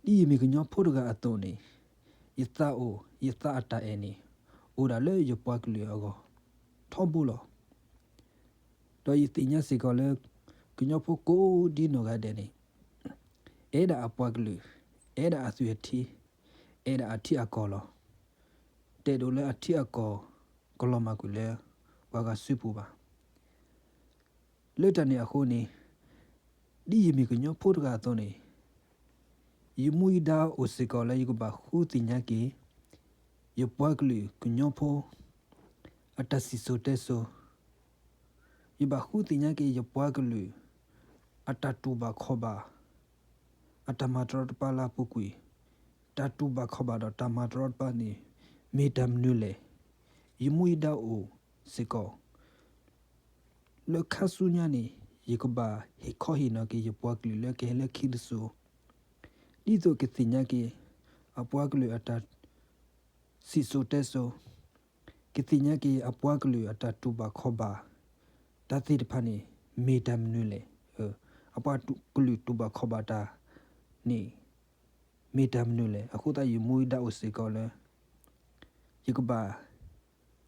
ဒ်ယမ့ၢ်ကညီဖိတဂၤအသိးန့ၣ်, ယသးအိၣ်, ယသးအတၢ်အဲၣ်န့ၣ် အိၣ်ဒၣ်လၢယပှၤကလုာ်အဂီၢ် ထီဘိလီၤ. ဒီးယသ့ၣ်ညါစ့ၢ်ကီးလၢ ကညီဖိကိးဒ်နီၢ်ဂၤဒဲးန့ၣ် အဲၣ်ဒၣ်အပှၤကလုာ်, အဲၣ်ဒၣ်အသွံၣ်အထံ, အဲၣ်ဒၣ်အထံအကီၢ်လီၤ. တအဲၣ်ဒိးလၢအထံအကီၢ် ကလီၤမၢ်ကွံာ်လၢ ပှၤဂၤစုပူၤဘၣ်. လၢတၢ်န့ၣ်အဃိန့ၣ်, ဒ်ယမ့ၢ်ကညီဖိတဂၤအသိးန့ၣ်, ယမူယဒါအိၣ်စ့ၢ်ကီးလၢယကဘၣ်ဃုသ့ၣ်ညါက့ၤ ယပှၤကလုာ်ကညီဖိ အတၢ်စံၣ်စိၤတဲစိၤ, ယဘၣ်ဃုသ့ၣ်ညါက့ၤယပှၤကလုာ် အတၢ်တူၢ်ဘၣ်ခီၣ်ဘၣ် အတၢ်မၤတရီတပါလၢအပူၤကွံာ်, တၢ်တူၢ်ဘၣ်ခီၣ်ဘၣ်ဒီးတၢ်မၤတရီတပါန့ၣ် မ့ၢ်တၢ်မနုၤလဲၣ်. ယမူယဒါအိၣ်စ့ၢ်ကီး လၢခါဆူညါန့ၣ် ယကဘၣ်ဟ့ၣ်ခီဟ့ၣ်နီၤက့ၤယပှၤကလုာ်လၢကဟဲလၢခံတစိၤ, ဒ်သိးကသ့ၣ်ညါက့ၤ အပှၤကလုာ်အတၢ်စံၣ်စိၤတဲစိၤ, ကသ့ၣ်ညါက့ၤအပှၤကလုာ်အတၢ်တူၢ်ဘၣ်ခီၣ်ဘၣ်, တၢ်သ့ၣ်တဖၣ်န့ၣ် မ့ၢ်တၢ်မနုၤလဲၣ်. အပှၤကလုာ်တူၢ်ဘၣ်ခီၣ်ဘၣ်တၢ်န့ၣ် မ့ၢ်တၢ်မနုၤလဲၣ်. အဃိသတးယမူယဒါအိၣ်စ့ၢ်ကီးလၢ ယကဘၣ်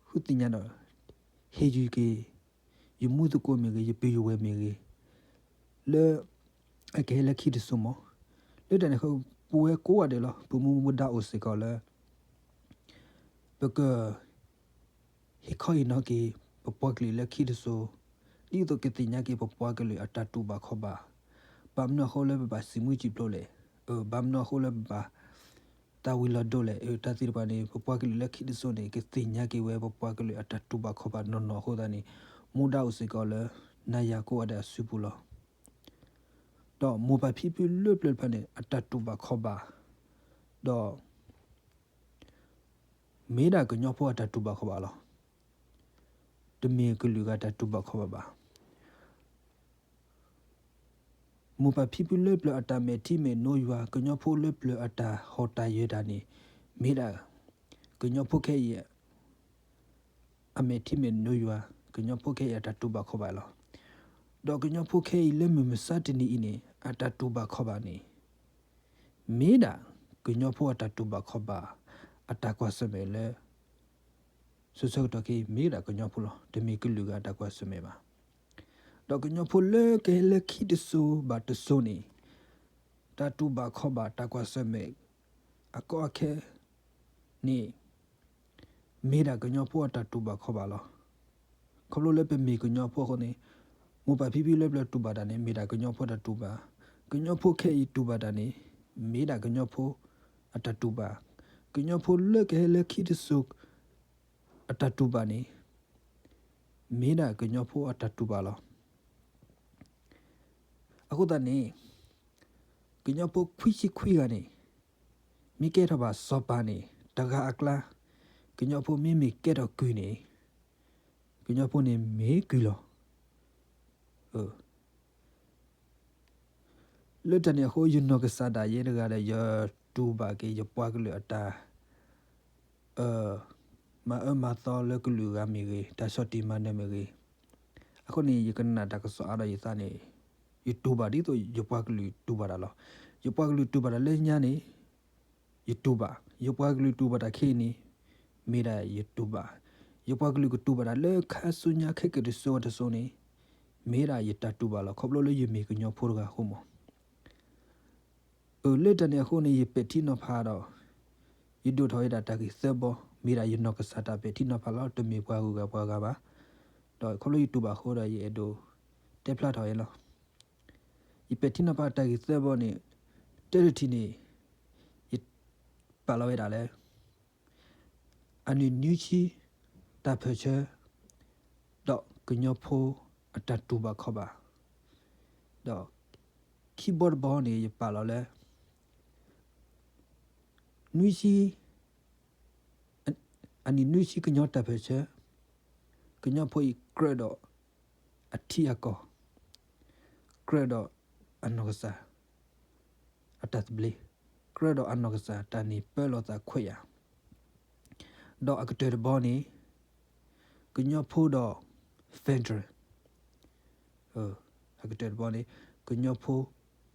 ဃုသ့ၣ်ညါဒီး ဟ့ၣ်ယုၢ်က့ၤ ယမူသကိးမ့ၢ်ဂ့ၤ, ယပုၢ်ယဝဲၢ်မ့ၢ်ဂ့ၤ, လၢ အကဟဲလၢခံတစိၤမး. လၢတၢ်န့ၣ်အဃိ ပဝဲကိးဂၤဒဲးလီၤ ပမူပဒါအိၣ်စ့ၢ်ကီးလၢ ပက ဟ့ၣ်ခီဟ့ၣ်နီၤက့ၤ ပပှၤကလုာ်လၢခံတစိၤ, ဒ်သိးကသ့ၣ်ညါက့ၤပပှၤကလုာ်အတၢ်တူၢ်ဘၣ်ခီၣ်ဘၣ်, ဘၣ်မနုၤအဃိလၢပဘၣ်စံးမုၢ်စံးဖျိးလဲၣ်, ဘၣ်မနုၤအဃိလၢပဘၣ် တၢ်ဝံၤလီၤဒိလဲၣ်. တၢ်သ့ၣ်တဖၣ်န့ၣ် ပပှၤကလုာ်လၢခံတစိၤန့ၣ် ကသ့ၣ်ညါက့ၤဝဲပပှၤကလုာ်အတၢ်တူၢ်ဘၣ်ခီၣ်ဘၣ်နီၢ်နီၢ်အဃိသတးန့ၣ် မူဒါအိၣ်စ့ၢ်ကီးလၢ နၤယၤကိးဂၤဒဲးအစုပူၤလီၤ. ဒီးမိၢ်ပၢ်ဖံဖုလၢပျၢၤတဖၣ်န့ၣ် အတၢ်တူၢ်ဘၣ်ခီၣ်ဘၣ်, ဒီး မ့ၢ်ဒၣ်ကညီဖိအတၢ်တူၢ်ဘၣ်ခီၣ်ဘၣ်လီၤ. တမ့ၢ်ကလုာ်ဂၤတၢ်တူၢ်ဘၣ်ခီၣ်ဘၣ်ဘၣ်. မိၢ်ပၢ်ဖံဖုလၢပျၢၤအတၢ်မဲာ်ထံမဲာ်နိယွၤ, ကညီဖိလၢပျၢၤအတၢ်ဟီၣ်တၢ်ယၢၤတၢ်န့ၣ် မ့ၢ်ဒၣ် ကညီဖိခဲအံၤ အမဲာ်ထံမဲာ်နိယွၤ, ကညီဖိခဲအံၤအတၢ်တူၢ်ဘၣ်ခီၣ်ဘၣ်လီၤ. ဒီးကညီဖိခဲအံၤလၢမုၢ်မဆါတနံၤအံၤန့ၣ် အတၢ်တူၢ်ဘၣ်ခီၣ်ဘၣ်န့ၣ် မ့ၢ်ဒၣ်ကညီဖိအတၢ်တူၢ်ဘၣ်ခီၣ်ဘၣ် အတၢ်ကွၢ်ဆၢၣ်မဲာ်လၢ ဆၢဆၢကတီၢ်ခဲအံၤ မ့ၢ်ဒၣ်ကညီဖိလီၤ. တမ့ၢ်ကလုာ်ဂၤအတၢ်ကွၢ်ဆၢၣ်မဲာ်ဘၣ်. ဒီးကညီဖိလၢကဟဲလၢခံတစိၤဘၣ်တစိၤန့ၣ် တၢ်တူၢ်ဘၣ်ခီၣ်ဘၣ်တၢ်ကွၢ်ဆၢၣ်မဲာ် အကီအခဲန့ၣ် မ့ၢ်ဒၣ်ကညီဖိအတၢ်တူၢ်ဘၣ်ခီၣ်ဘၣ်လီၤ. ခီဖျိလၢပမ့ၢ်ကညီဖိအဃိန့ၣ် မိၢ်ပၢ်ဖံဖုလၢပျၢၤတူၢ်ဘၣ်တၢ်န့ၣ် မ့ၢ်ဒၣ်ကညီဖိတၢ်တူၢ်ဘၣ်, ကညီဖိခဲအံၤတူၢ်ဘၣ်တၢ်န့ၣ် မ့ၢ်ဒၣ်ကညီဖိအတၢ်တူၢ်ဘၣ်, ကညီဖိလၢကဟဲလၢခံတစိၤ အတၢ်တူၢ်ဘၣ်န့ၣ် မ့ၢ်ဒၣ်ကညီဖိအတၢ်တူၢ်ဘၣ်လီၤ. အဃိသတးန့ၣ် ကညီဖိခွံဆံခွံဂၤန့ၣ် မ့ၢ်ကဲထီၣ်ဘၣ်စီၤပၤန့ၣ် တဂၤအကျါ ကညီဖိမ့မ့ၢ်ကဲထီၣ်ကုၢ်န့ၣ် ကညီဖိန့ၣ်မ့ၢ်ကုၢ်လီၤ. လၢတၢ်န့ၣ်အဃိ ယနီၢ်ကစၢ်ဒၣ်ယဲတဂၤဒီး ယတူၢ်ဘၣ်က့ၤယပှၤကလုာ်အတၢ် မၤအၢမၤသီလၢကလုာ်ဂၤမ့ၢ်ဂ့ၤ, တၢ်ဆီၣ်တံၢ်မၤနၢၤမ့ၢ်ဂ့ၤ, အဃိန့ၣ် ယကနၣ်တၢ်ကစီၣ်အါဒီးယသးန့ၣ် ယတူၢ်ဘၣ်ဒ်သိးယပှၤကလုာ်တူၢ်ဘၣ်တၢ်လီၤ. ယပှၤကလုာ်တူၢ်ဘၣ်တၢ်လၢညါန့ၣ် ယတူၢ်ဘၣ်, ယပှၤကလုာ်တူၢ်ဘၣ်တၢ်ခဲအံၤန့ၣ် မ့ၢ်ဒၣ်ယတူၢ်ဘၣ်, ယပှၤကလုာ်ကတူၢ်ဘၣ်တၢ်လၢခါဆူညါခဲကတၢၢ်တစိၤဝဲတစိၤန့ၣ် မ့ၢ်ဒၣ်ယတၢ်တူၢ်ဘၣ်လီၤ. ခီဖျိလၢယမ့ၢ်ကညီဖိတဂၤအဃိမး လၢတၢ်န့ၣ်အဃိန့ၣ် ယပဲာ်ထံနီၤဖးဒီး ယဒိၣ်ထီၣ်ဝဲဒၣ်တၢ်ဂ့ၢ်သၢဘီ, မ့ၢ်ဒၣ်ယနီၢ်ကစၢ်တၢ်ပဲာ်ထံနီၤဖးလီၤ. တမ့ၢ်ပှၤဂုၤဂၤပှၤဂၤဘၣ်. ဒီးခီဖျိယတူၢ်ဘၣ်အဃိဒီး ယအဲၣ်ဒိးတဲဖျါထီၣ်ဝဲလီၤ. ယပဲာ်ထံနီၤဖးတၢ်ဂ့ၢ်သၢဘီန့ၣ် တၢတထံၣ်န့ၣ် ယပာ်လီၤဝဲဒၣ်လၢ အနံၣ်နွံဆံတၢ်ပၢၢ်ဆၢ ဒီးကညီဖိအတၢ်တူၢ်ဘၣ်ခီၣ်ဘၣ်, ဒီးခံဘီတဘီန့ၣ် ယပာ်လီၤလၢ နွံဆံ အနံၣ်နွံဆံကညီတၢ်ပၢၢ်ဆၢ, ကညီဖိအံၤကြၢးဒီးအထံအကီၢ်, ကြၢးဒီးအနီၢ်ကစၢ် အတၢ်သဘျ့, ကြၢးဒီးအနီၢ်ကစၢ်တၢ်န့ၢ်ပၢလီၤသးခွဲးယာ်, ဒီးအကတၢၢ်တဘီန့ၣ် ကညီဖိဒီး federal, အကတၢၢ်တဘီန့ၣ် ကညီဖိ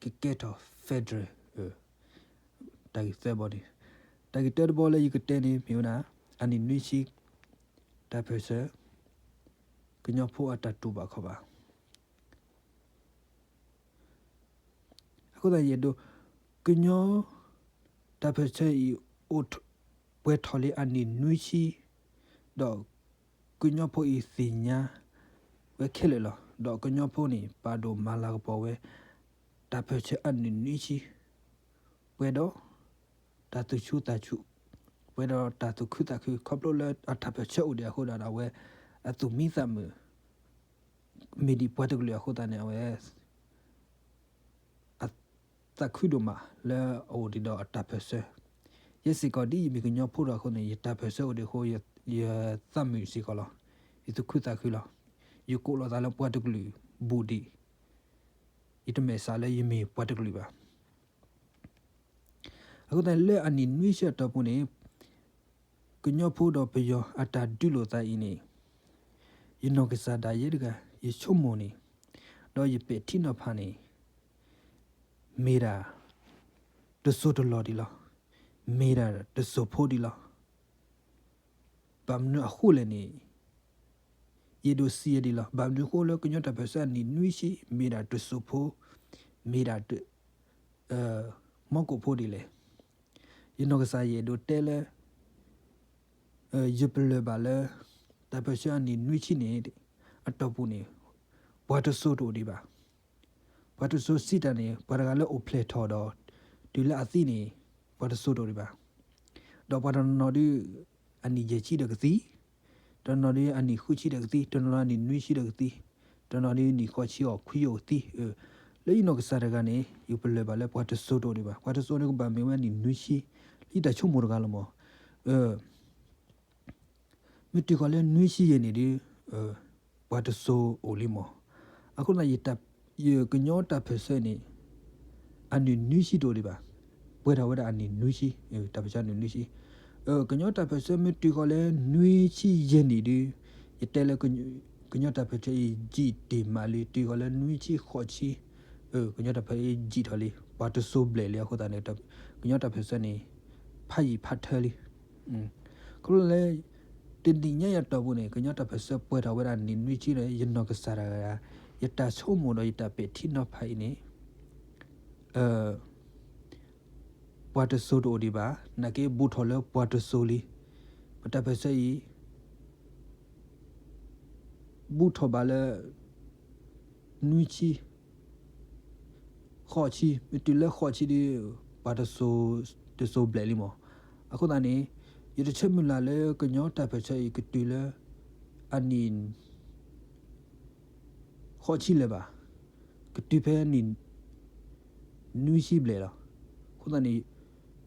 ကကဲထီၣ် federal, တၢ်ဂ့ၢ်သၢဘီန့ၣ်, တၢ်ဂ့ၢ်တၢတဘီလၢယကတဲန့ၣ်မ့ၢ်ဝဲဒၣ် အနံၣ်နွံဆံ တၢ်ပၢၢ်ဆၢ ကညီဖိအတၢ်တူၢ်ဘၣ်ခီၣ်ဘၣ်. အဃိသတးယအဲၣ်ဒိး ကညီတၢ်ပၢၢ်ဆၢအံၤ အိၣ်ပှဲၤထီၣ်လံအနံၣ်နွံဆံ, ဒီးကညီဖိအံၤသ့ၣ်ညါဝဲခဲလၢာ်လီၤ. ဒီးကညီဖိန့ၣ် ပာ်ဒိၣ်မၤလၤကပီၤဝဲ တၢ်ပၢၢ်ဆၢအနံၣ်နွံဆံ ပှဲၤဒီးတၢ်သူၣ်ဆူၣ်သးဆူၣ်, ပှဲၤဒီးတၢ်သူၣ်ခုသးခု ခီဖျိလၢအတၢ်ပၢၢ်ဆၢအိၣ်ဒံးအဃိဒီး အဝဲအသူၣ်မံသးမုာ် မ့ၢ်ဒံးပှၤတကလုာ်အဃိသတးန့ၣ် အဝဲ အသးခုဒိၣ်မးလၢအအိၣ်ဒံးဒီးအတၢ်ပၢၢ်ဆၢ. ယဲစ့ၢ်ကီးဒ်ယမ့ၢ်ကညီဖိဒီးအဃိန့ၣ် ယတၢ်ပၢၢ်ဆၢအိၣ်ဒံးအဃိ ယသးမုာ်စ့ၢ်ကီးလီၤ. ယသူၣ်ခုသးခုလီၤ. ယကိးလီၤသးလၢပှၤတကလုာ်ဘူးဒံး, ယတမဲာ်ဆှးလၢယမ့ၢ်ပှၤတကလုာ်ဘၣ်. အဃိသတးလၢအနံၣ်နွံဆံအတီၢ်ပူၤန့ၣ် ကညီဖိဒီးပယီၤအတၢ်ဒုးလိာ်သးအံၤန့ၣ် ယနီၢ်ကစၢ်ဒၣ်ယဲတဂၤ ယဆိကမိၣ်န့ၣ် ဒီးယပဲာ်ထံနီၤဖးန့ၣ် မ့ၢ်ဒၣ်တစိၢ်တလီၢ်ဒံးလီၤ. မ့ၢ်ဒၣ်တစိၢ်ဖိဒံးလီၤ. ဘၣ်မနုၤအဃိလဲၣ်န့ၣ် ယအဲၣ်ဒိးစံးဝဲဒ်လီၤ. ဘၣ်မနုၤအဃိလၢကညီတၢ်ပၢၢ်ဆၢအနံၣ်နွံဆံ မ့ၢ်ဒၣ်တစိၢ်ဖိ မ့ၢ်ဒၣ် မီကိာ်ဖိဒ်လဲၣ်. ယနီၢ်ကစၢ်ယအဲၣ်ဒိးတဲလၢ ယပလၢၢ်ဘၣ်လၢ တၢ်ပၢၢ်ဆၢအနံၣ်နွံဆံန့ၣ် အတီၢ်ပူၤန့ၣ် ပှၤတစိၢ်တအိၣ်ဒံးဘၣ်. ပှၤတစိၢ်စံးတၢ်န့ၣ် ပှၤတဂၤလၢအိၣ်ဖျဲၣ်ထီၣ်ဒီး တုၤလၢအသံန့ၣ် ပှၤတစိၢ်တအိၣ်ဒံးဘၣ်. ဒီးပှၤတနီၤနီၤဒုး အနံၣ်ယဲၢ်ဆံဒီးကသံ, တနီၤနီၤဒုးအနံၣ်ဃုဆံဒီးကသံ, တနီၤနီၤအနံၣ်နွံဆံဒီးကသံ, တနီၤနီၤဒုးနံၣ်ဃိးဆံအီၤခွံယိာ်ကသံ. လၢယနီၢ်ကစၢ်တဂၤန့ၣ် ယပလၢၢ်ဘၣ်လၢပှၤတစိၢ်တအိၣ်ဒံးဘၣ်. ပှၤတစိၢ်န့ၣ်ကဘၣ်မ့ၢ်ဝဲအနံၣ်နွံဆံ, လၢယတၢ်ဆိကမိၣ်တဂၤလီၤမး. မ့ၢ်တုၤဃီၤလၢနွံဆံယဲၢ်နံၣ်ဒုး ပှၤတစိၢ်အိၣ်လံမး. အဃိသတး ယကညီတၢ်ပၢၢ်ဆၢန့ၣ် အနံၣ်နွံဆံတအိၣ်ဒံးဘၣ်. ပှဲၤထီၣ်ဝဲဒၣ်အနံၣ်နွံဆံ, တၢ်ပၢၢ်ဆၢအနံၣ်နွံဆံ. ကညီတၢ်ပၢၢ်ဆၢမ့ၢ်တုၤဃီၤလၢနွံဆံယဲၢ်နံၣ်ဒုး ယတဲလၢ ကညီတၢ်ပၢၢ်ဆၢအံၤ ယံာ်တ့ၢ်မးလံ, တုၤဃီၤလၢနွံဆံဃိးဆံ, ကညီတၢ်ပၢၢ်ဆၢအံၤယံာ်ထီၣ်လံ, ပှၤတစိၢ်ဘျဲၣ်လံအဃိသတးန့ၣ် ကညီတၢ်ပၢၢ်ဆၢန့ၣ် ဖးယံာ်ဖးထၢလံ. ခီဖျိလၢ တနံၣ်ညါအံၤအတီၢ်ပူၤန့ၣ် ကညီတၢ်ပၢၢ်ဆၢပှဲၤထီၣ်ဝဲဒၣ်နံၣ်နွံဆံဒီး ယနီၢ်ကစၢ်တဂၤ ယတၢ်ဆိကမိၣ်ဒီးယတၢ်ပဲာ်ထံနီၤဖးအံၤန့ၣ် ပှၤတစိၢ်တအိၣ်ဒံးဘၣ်, နာ်က့ဘူးထီၣ်လၢပှၤတစိၢ်လံ. ပတၢ်ပၢၢ်ဆၢအံၤ ဘူးထီၣ်ဘၣ်လၢ နွံဆံ ဃိးဆံ, မ့ၢ်တုၤလၢဃိးဆံဒီး ပှၤတစိၢ်ဘျဲၣ်လံမး. အဃိသတးန့ၣ် ယတဆၢမုၢ်လၢ်လၢကညီတၢ်ပၢၢ်ဆၢအံၤကတုၤလၢ အနံၣ် ဃိးဆံလၢၤဘၣ်, ကတုၤဖဲနံၣ် နွံဆံဘျဲၣ်လီၤ. အဃိသတးန့ၣ်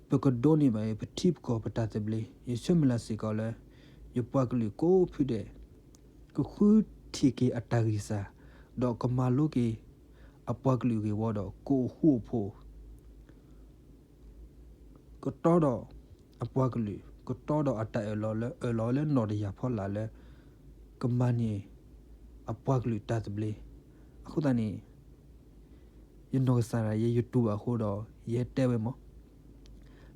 ပကဒိးန့ၢ်ဘၣ်ပထံပကီၢ်ပတၢ်သဘျ့, ယဆၢမုၢ်လၢ်စ့ၢ်ကီးလၢ ယပှၤကလုာ်ကိးဖုဒဲး ကဃုထံၣ်က့ၤအတၢ်ဂံၢ်စၢ်, ဒီးကမၤလိက့ၤ အပှၤကလုာ်ဂ့ၢ်ဝီဒီး ကအိၣ်ဃူအိၣ်ဖိး ကတီဒီးအပှၤကလုာ်, ကတီဒီးအတၢ်အၢၣ်လီၤလၢ အၢၣ်လီၤဝဲလၢနီၢ်တယၢ်ဖီလာ်လၢ ကမၤန့ၢ်အပှၤကလုာ်တၢ်သဘျ့. အဃိသတးန့ၣ် ယနီၢ်ကစၢ်ဒၣ်ယဲ ယတူၢ်ဘၣ်အဃိဒီး ယတဲဝဲမး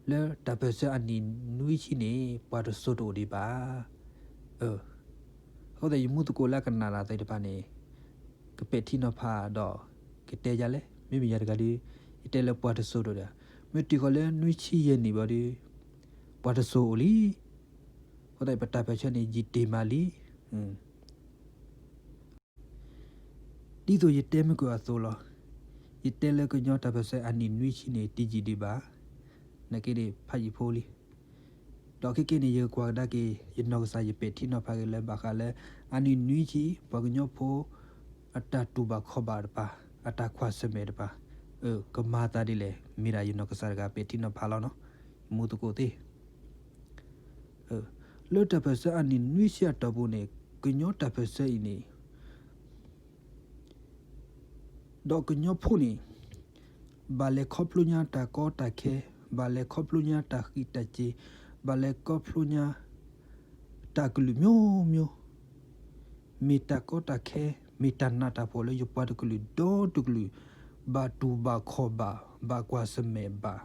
လၢတၢ်ပၢၢ်ဆၢအနံၣ်နွံဆံန့ၣ် ပှၤတစိၢ်တအိၣ်ဒံးဘၣ်. အဃိသတး ယမူသကိးလၢအကနၣ်တၢ်သ့ၣ်တဖၣ်န့ၣ် ကပဲာ်ထံနီၤဖးဒီး ကတဲယၤလဲၣ်. မ့မ့ၢ်ယၤတဂၤဒီး ယတဲလၢပှၤတစိၢ်တအိၣ်ဒံး, မ့ၢ်တုၤဃီၤလၢနွံဆံယဲၢ်နံၣ်ဘၣ်ဒီး ပှၤတစိၢ်အိၣ်လံ. အဃိသတး ပတၢ်ပၢၢ်ဆၢန့ၣ် ယံာ်တ့ၢ်မးလံ. ဒ်သိးယတဲမုၢ်ကၢၢ်အသိးလီၤ. ယတဲလၢကညီတၢ်ပၢၢ်ဆၢအနံၣ်နွံဆံန့ၣ် တယံာ်ဒံးဘၣ်. နာ်က့န့ၣ် ဖးယံာ်ဖိလံ. ဒီးခဲကနံၣ်အံၤ ယကကွၢ်ကဒါက့ၤ ယနီၢ်ကစၢ်ယပဲာ်ထံနီၤဖးက့ၤလၢဘၣ်ဃးလၢ အနံၣ်နွံဆံ ပှၤကညီဖိ အတၢ်တူၢ်ဘၣ်ခီၣ်ဘၣ်တပၤ, အတၢ်ကွၢ်ဆၢၣ်မဲာ်တပၤ, ကမၤသးဒ်လဲၣ်, မ့ၢ်ဒၣ်ယနီၢ်ကစၢ်တဂၤပဲာ်ထံနီၤဖးလီၤနီၤ. ယမူသကိးသ့ၣ် လၢတၢ်ပၢၢ်ဆၢအနံၣ်နွံဆံအတီၢ်ပူၤန့ၣ် ကညီတၢ်ပၢၢ်ဆၢအံၤန့ၣ် ဒီးကညီဖိန့ၣ် ဘၣ်လဲၤခီဖျိညါတၢ်ကီတၢ်ခဲ, ဘၣ်လဲၤခီဖျိညါတၢ်ဃံးတၢ်စ့ၤ, ဘၣ်လဲၤခီဖျိညါ တၢ်ကလုာ်မျိုးမျိုး, မ့ၢ်တၢ်ကီတၢ်ခဲ, မ့ၢ်တၢ်နးတၢ်ဖှီၣ်လၢယပှၤတကလုာ်ဒီတကလုာ် ဘၣ်တူၢ်ဘၣ်ခီၣ်ဘၣ်, ဘၣ်ကွၢ်ဆၢၣ်မဲာ်ဘၣ်.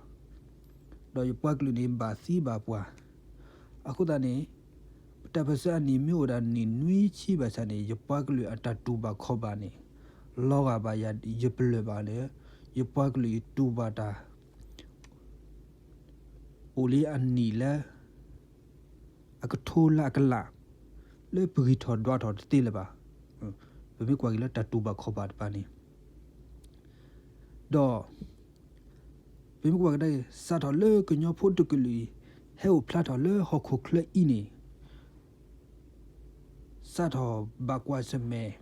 ဒီးယပှၤကလုာ်န့ၣ်ဘၣ်သံဘၣ်ပှၢ်. အဃိသတးန့ၣ် ပတၢ်ပၢၢ်ဆၢအနံၣ်မ့ၢ်အိၣ်ဒၣ်နံၣ်နွံဆံဘၣ်ဆၣ်န့ၣ် ယပှၤကလုာ်အတၢ်တူၢ်ဘၣ်ခီၣ်ဘၣ်န့ၣ် လီၤဂာ်ဘၣ်ယၤ ယပလၢၢ်ဘၣ်လၢ ယပှၤကလုာ်အံၤတူၢ်ဘၣ်တၢ် အိၣ်လံအနံၣ်လၢ အကထိလၢအကလး လၢပဂံၢ်ထီၣ်ဒွးထီၣ်တသ့လၢၤဘၣ်. ပမ့ၢ်ကွၢ်က့ၤလၢတၢ်တူၢ်ဘၣ်ခီၣ်ဘၣ်တဖၣ်န့ၣ် ဒီး ပမ့ၢ်ကွၢ်ကဒါက့ၤ စးထီၣ်လၢကညီဖိတကလုာ်အံၤ ဟဲအိၣ်ဖျါထီၣ်လၢဟီၣ်ခိၣ်ချၢအံၤန့ၣ် စးထီၣ်ဘၣ်ကွၢ်ဆၢၣ်မဲာ်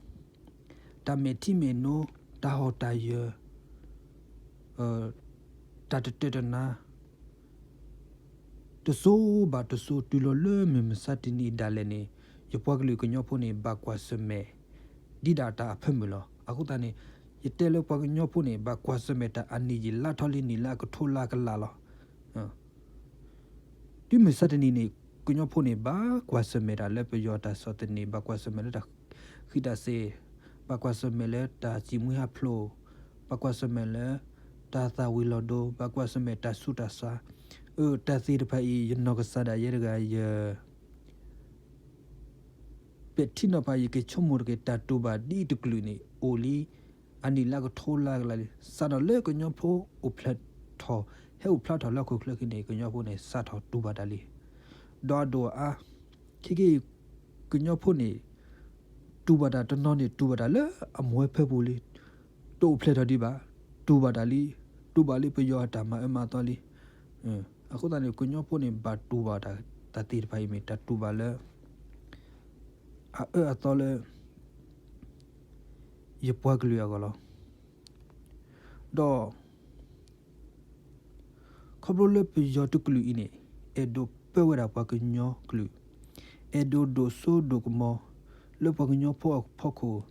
တၢ်မဲာ်ထံမဲာ်နိ တၢ်ဟီၣ်တၢ်ယၢၤ တၢ်တတၢၢ်တနါ တစိၤဘၣ်တစိၤတုၤလီၤလၢမုၢ်မဆါတနံၤအံၤဒၣ်လဲာ်န့ၣ် ယပှၤကလုာ်ကညီဖိန့ၣ် ဘၣ်ကွၢ်ဆၢၣ်မဲာ် ဒ်ဒၣ်တၢ်အဖၢမုၢ်လီၤ. အဃိသတးန့ၣ် ယတဲလၢပှၤကညီဖိန့ၣ် ဘၣ်ကွၢ်ဆၢၣ်မဲာ်တၢ်အနံၣ်ယံာ်လါထီလံနံၣ်လၢအကထိလၢအကလးလီၤ. တုၤမုၢ်မဆါတနံၤန့ၣ် ကညီဖိန့ၣ် ဘၣ်ကွၢ်ဆၢၣ်မဲာ်တၢ်လၢပယီၤတၢ်ဆီၣ်သနံး, ဘၣ်ကွၢ်ဆၢၣ်မဲာ်လၢတၢ်ဃံးတၢ်စ့ၤ, ဘၣ်ကွၢ်ဆၢၣ်မဲာ်လၢတၢ်စံၣ်မှံဟးဖျိး, ဘၣ်ကွၢ်ဆၢၣ်မဲာ်လၢ တၢ်သၣ်ဝံၤလီၤဒိ, ဘၣ်ကွၢ်ဆၢၣ်မဲာ်တၢ်ဆူးတၢ်ဆါ, အၢ တၢ်သ့ၣ်တဖၣ်အံၤ ယနီၢ်ကစၢ်ဒၣ်ယဲတဂၤ ယ ပဲာ်ထံနီၤဖး ယကဆိကမိၣ်တက့ၢ် တၢ်တူၢ်ဘၣ်ဒ်အံၤတကလုာ်န့ၣ် အိၣ်လံ အနံၣ်လၢအကထိလၢအကလးလံ. စးထီၣ်လၢကညီဖိအိၣ်ဖျဲၣ်ထီၣ် ဟဲအိၣ်ဖျါထီၣ်လၢဟီၣ်ခိၣ်ချၢခံန့ၣ် ကညီဖိန့ၣ် စးထီၣ်တူၢ်ဘၣ်တၢ်လံ. ဒီးအဒိၣ်အါ ခဲကနံၣ်အံၤ ကညီဖိန့ၣ် တူၢ်ဘၣ်တၢ်တနီၤန့ၣ် တူၢ်ဘၣ်တၢ်လၢအမိၢ်ဝဲဖၢပူၤလံ. တအိၣ်ဖျဲၣ်ထီၣ်ဒံးဘၣ်, တူၢ်ဘၣ်တၢ်လံ, တူၢ်ဘၣ်လံပယီၤအတၢ်မၤအၢမၤသီလံ. အဃိသတးန့ၣ် ကညီဖိန့ၣ် ဘၣ်တူၢ်ဘၣ်တၢ်သ့ၣ်တဖၣ်အံၤမ့ၢ်တၢ်တူၢ်ဘၣ်လၢ အအၢအသီလၢ ယပှၤကလုာ်အဂီၢ်လီၤ. ဒီး ခီဖျိလၢပယီၤတကလုာ်အံၤန့ၣ် အဲၣ်ဒိးပၢဝဲဒၣ်ပှၤကညီကလုာ်, အဲၣ်ဒိးဒိၣ်စိဒိၣ်ကမီၤ လၢပှၤကညီဖိအဖီခိၣ်,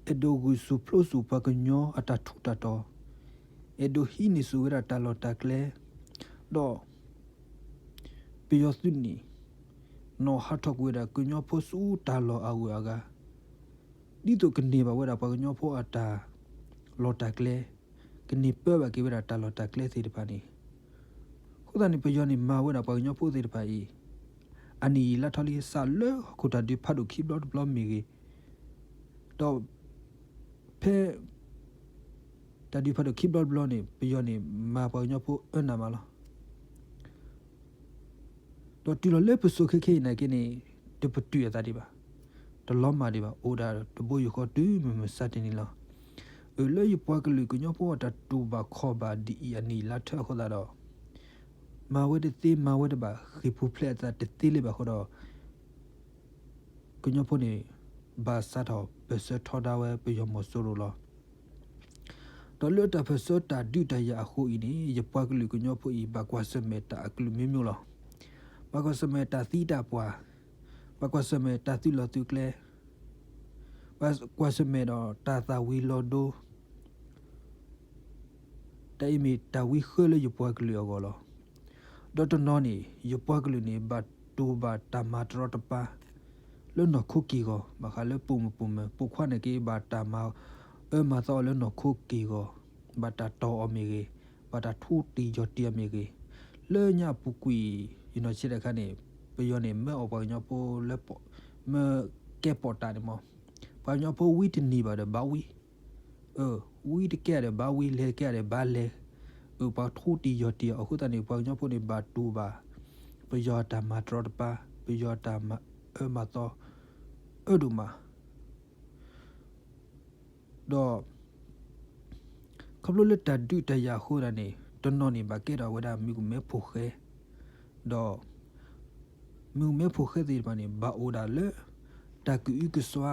အဲၣ်ဒိးဂုာ်ဆူၣ်ပျိဆူၣ်ပှၤကညီအတၢ်ထူးတၢ်တီၤ, အဲၣ်ဒိးဟံးန့ၢ်ဆူၣ်ဝဲဒၣ်တၢ်လီၢ်တၢ်ကျဲ, ဒီး ပယီၤသုးန့ၣ် နီၣ်ဟးထီၣ်ကွံာ်ဝဲဒၣ်ကညီဖိဆူတၢ်လီၢ်အဂုၤအဂၤ, ဒ်သိးကန့ၢ်ဘၣ်ဝဲဒၣ်ပှၤကညီဖိအတၢ်လီၢ်တၢ်ကျဲ, ကန့ၢ်ပၢဘၣ်က့ၤဝဲဒၣ်တၢ်လီၢ်တၢ်ကျဲသ့ၣ်တဖၣ်န့ၣ်, အဃိသတးန့ၣ် ပယီၤန့ၣ်မၤဝဲဒၣ်ပှၤကညီဖိသ့ၣ်တဖၣ်အံၤ အနံၣ်ယံာ်လါထီလံ စးလၢဟီၣ်ခိၣ်တၢ်ဒုးဖးဒိၣ်ခံဘျီတဘျီမ့ၢ်ဂ့ၤ, ဒီး ဖဲ တၢ်ဒုးဖးဒိၣ်ခံဘျီတဘျီန့ၣ် ပယီၤန့ၣ် မၤပှၤကညီဖိအၢနးမးလီၤ. ဒီးတုၤလီၤလၢပစိၤခဲခဲအံၤနာ်က့န့ၣ် တပတုာ်အသးဒံးဘၣ်, တလီၤမၢ်ဒံးဘၣ်, အိၣ်ဒၣ်တဘိယူၢ်ဃီတုၤမုၢ်မဆါတနံၤလီၤ. အၢၣ်လၢယပှၤကလုာ်ကညီဖိအတၢ်တူၢ်ဘၣ်ခီၣ်ဘၣ်ဒ်အံၤ အနံၣ်လါထီအဃိသတးဒီး မၤဝဲတသ့မၤဝဲတဘၣ် ဃ့ၢ်ပူၤဖျဲးအသးတသ့လၢၤဘၣ်အဃိဒီး ကညီဖိန့ၣ် ဘၣ်စးထီၣ်ပၢၢ်ဆၢထီဒါဝဲပယီၤမီၤစိရိၤလီၤ. ဒီးလၢတၢ်ပၢၢ်ဆၢတၢ်ဒုးတၢ်ယၤအဃိအံၤန့ၣ် ယပှၤကလုာ်ကညီဖိအံၤ ဘၣ်ကွၢ်ဆၢၣ်မဲာ်တၢ်အကလုာ်မံၤမံၤလီၤ. ဘၣ်ကွၢ်ဆၢၣ်မဲာ်တၢ်သံတၢ်ပှၢ်, ဘၣ်ကွၢ်ဆၢၣ်မဲာ်တၢ်သုးလီၢ်သုးကျဲ, ဘၣ်ကွၢ်ဆၢၣ်မဲာ်ဒီးတၢ်သၣ်ဝံၤလီၤဒိ တၢ်အံၤမ့ၢ်တၢ်ဝံဃၢလၢယပှၤကလုာ်အဂီၢ်လီၤ. ဒီးတနီၤန့ၣ် ယပှၤကလုာ်န့ၣ် ဘၣ်တူၢ်ဘၣ်တၢ်မၤတရီတပါ လၢနီၢ်ခိက့ၢ်ဂီၤ ဘၣ်ဃးလၢပိာ်မုၣ်ပိာ်မၢၤ ပိာ်ခွါန့ၣ်က့ ဘၣ်တၢ်မၤအၢမၤသီအီၤလၢနီၢ်ခိက့ၢ်ဂီၤ, ဘၣ်တၢ်တီၢ်အီၤမ့ၢ်ဂ့ၤ, ဘၣ်တၢ်ထူတံၢ်ယီၢ်တံၢ်အီၤမ့ၢ်ဂ့ၤ, လၢညါအပူၤကွံာ် ယနီၢ်ဆံးတၢ်ခါန့ၣ် ပယီၤန့ၣ် မၢအီၣ်ပှၤကညီဖိလၢ မၢကဲပိာ်တာ်န့ၣ်မး, ပှၤကညီဖိဝံတနံၤဘၣ်ဒီးဘၣ်ဝံ အၢ ဝံတကဲဒီးဘၣ်ဝံ လဲၤတကဲဒီးဘၣ်လဲၤ, အၢ ပှၤထူတံၢ်ယီၢ်တံၢ်အီၤအဃိသတးန့ၣ် ပှၤကညီဖိန့ၣ် ဘၣ်တူၢ်ဘၣ် ပယီၤတၢ်မၤတရီတပါ, ပယီၤတၢ်မၤအၢမၤသီ အၢဒိၣ်မး, ဒီး ခီဖျိလၢတၢ်ဒုးတၢ်ယၤအဃိသတးန့ၣ် တနီၤန့ၣ် ဘၣ်ကဲထီၣ်ဝဲဒၣ်မုၣ်ကမဲဖိဃဲ, ဒီး မုၣ်ကမဲဖိဃဲသ့ၣ်တဖၣ်န့ၣ် ဘၣ်အိၣ်ဒၣ်လၢ တၢ်ကအုကစွါ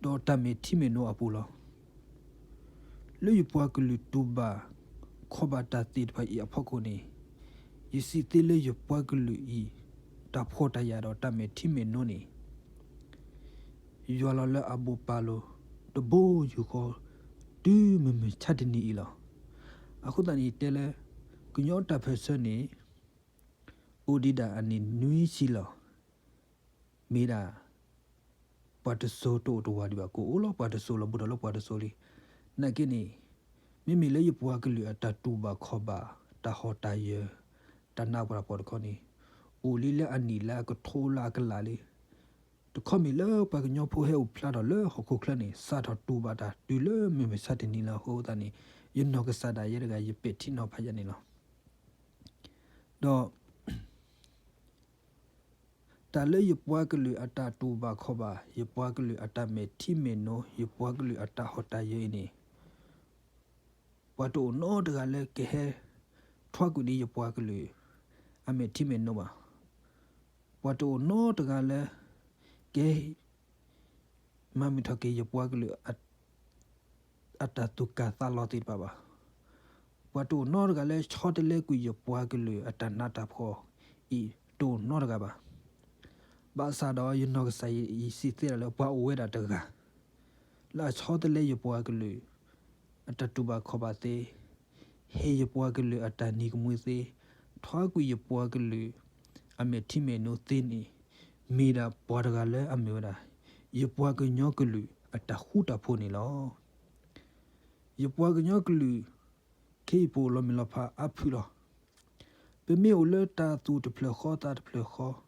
ဒီးတၢ်မဲာ်ထံမဲာ်နိအပူၤလီၤ. လၢယပှၤကလုာ်တူၢ်ဘၣ်ခီၣ်ဘၣ်တၢ်သ့ၣ်တဖၣ်အံၤအဖီခိၣ်န့ၣ် ယစံးသ့လၢယပှၤကလုာ်အံၤ တၢ်ဖှီၣ်တၢ်ယာ်ဒီးတၢ်မဲာ်ထံမဲာ်နိန့ၣ် ယွၤလီၤလၢအဘိးပာ်လိၤ တဘိယူၢ်ဃီ တုၤမုၢ်မဆါတနံၤအံၤလီၤ. အဃိသတးန့ၣ် ယတဲလၢ ကညီတၢ်ပၢၢ်ဆၢန့ၣ် အိၣ်ဒံးဒၣ်အနံၣ်နွံဆံလီၤ. မ့ၢ်ဒၣ် ပှၤတစိၤတအိၣ်တဝာ်ဒံးဘၣ်, ကအိၣ်လီၤပှၤတစိၤလီၤ, ဘူးထီၣ်လၢပှၤတစိၤလံ. နာ်က့န့ၣ် မ့မ့ၢ်လၢယပှၤကလုာ်အတၢ်တူၢ်ဘၣ်ခီၣ်ဘၣ် တၢ်ဟီၣ်တၢ်ယၢၤ, တၢ်နးပှၤတၢ်ဖှီၣ်တခီန့ၣ် အိၣ်လံလၢအနံၣ်လၢအကထိလၢအကလးလံ. တခီမ့ၢ်လၢပှၤကညီဖိဟဲအိၣ်ဖျါထီၣ်လၢဟီၣ်ခိၣ်ချၢန့ၣ် စးထီၣ်တူၢ်ဘၣ်တၢ်တုၤလၢမုၢ်မဆါတနံၤလၢအဃိသတးန့ၣ် ယနီၢ်ကစၢ်ဒၣ်ယဲတဂၤ ယပဲာ်ထံနီၤဖးယဲန့ၣ်လီၤ. ဒီး တၢ်လၢယပှၤကလုာ်အတၢ်တူၢ်ဘၣ်ခီၣ်ဘၣ်, ယပှၤကလုာ်အတၢ်မဲာ်ထံမဲာ်နိ, ယပှၤကလုာ်အတၢ်ဟီၣ်တၢ်ယၢၤအံၤန့ၣ် ပှၤတအိၣ်နီတဂၤလၢကဟဲ ထွါကွံာ်န့ၢ်ယပှၤကလုာ် အမဲာ်ထံမဲာ်နိဘၣ်. ပှၤတအိၣ်နီတဂၤလၢ ကဟဲ မၤမုာ်ထီၣ်က့ၤယပှၤကလုာ် အတၢ်သူၣ်ကၢ်သးလီၤသ့ၣ်တဖၣ်ဘၣ်. ပှၤတအိၣ်နီတဂၤလၢဆီတလဲကွံာ်ယပှၤကလုာ်အတၢ်နးတၢ်ဖှီၣ်အံၤ တအိၣ်နီတဂၤဘၣ်. ဘၣ်ဆၣ်ဒီးယနီၢ်ကစၢ်ယစံးသ့ဒၣ်လၢ ပှၤအိၣ်ဝဲဒၣ်တဂၤ လၢအဆီတလဲယပှၤကလုာ် အတၢ်တူၢ်ဘၣ်ခီၣ်ဘၣ်သ့, ဟ့ၣ်ယပှၤကလုာ်အတၢ်နံၤကမှံသ့, ထွါကွံာ်ယပှၤကလုာ် အမဲာ်ထံမဲာ်နိသ့န့ၣ် မ့ၢ်ဒၣ်ပှၤတဂၤလၢအမ့ၢ်ဝဲဒၣ် ယပှၤကညီကလုာ်အတၢ်ဃူတၢ်ဖိးန့ၣ်လီၤ. ယပှၤကညီကလုာ် ခဲအံၤပအိၣ်လီၤမုၢ်လီၤဖးအါဖုၣ်လီၤ. ပမ့ၢ်အိၣ်လၢတၢ်သူၣ်တဖျၢၣ်ဃီသးတဖျၢၣ်ဃီ,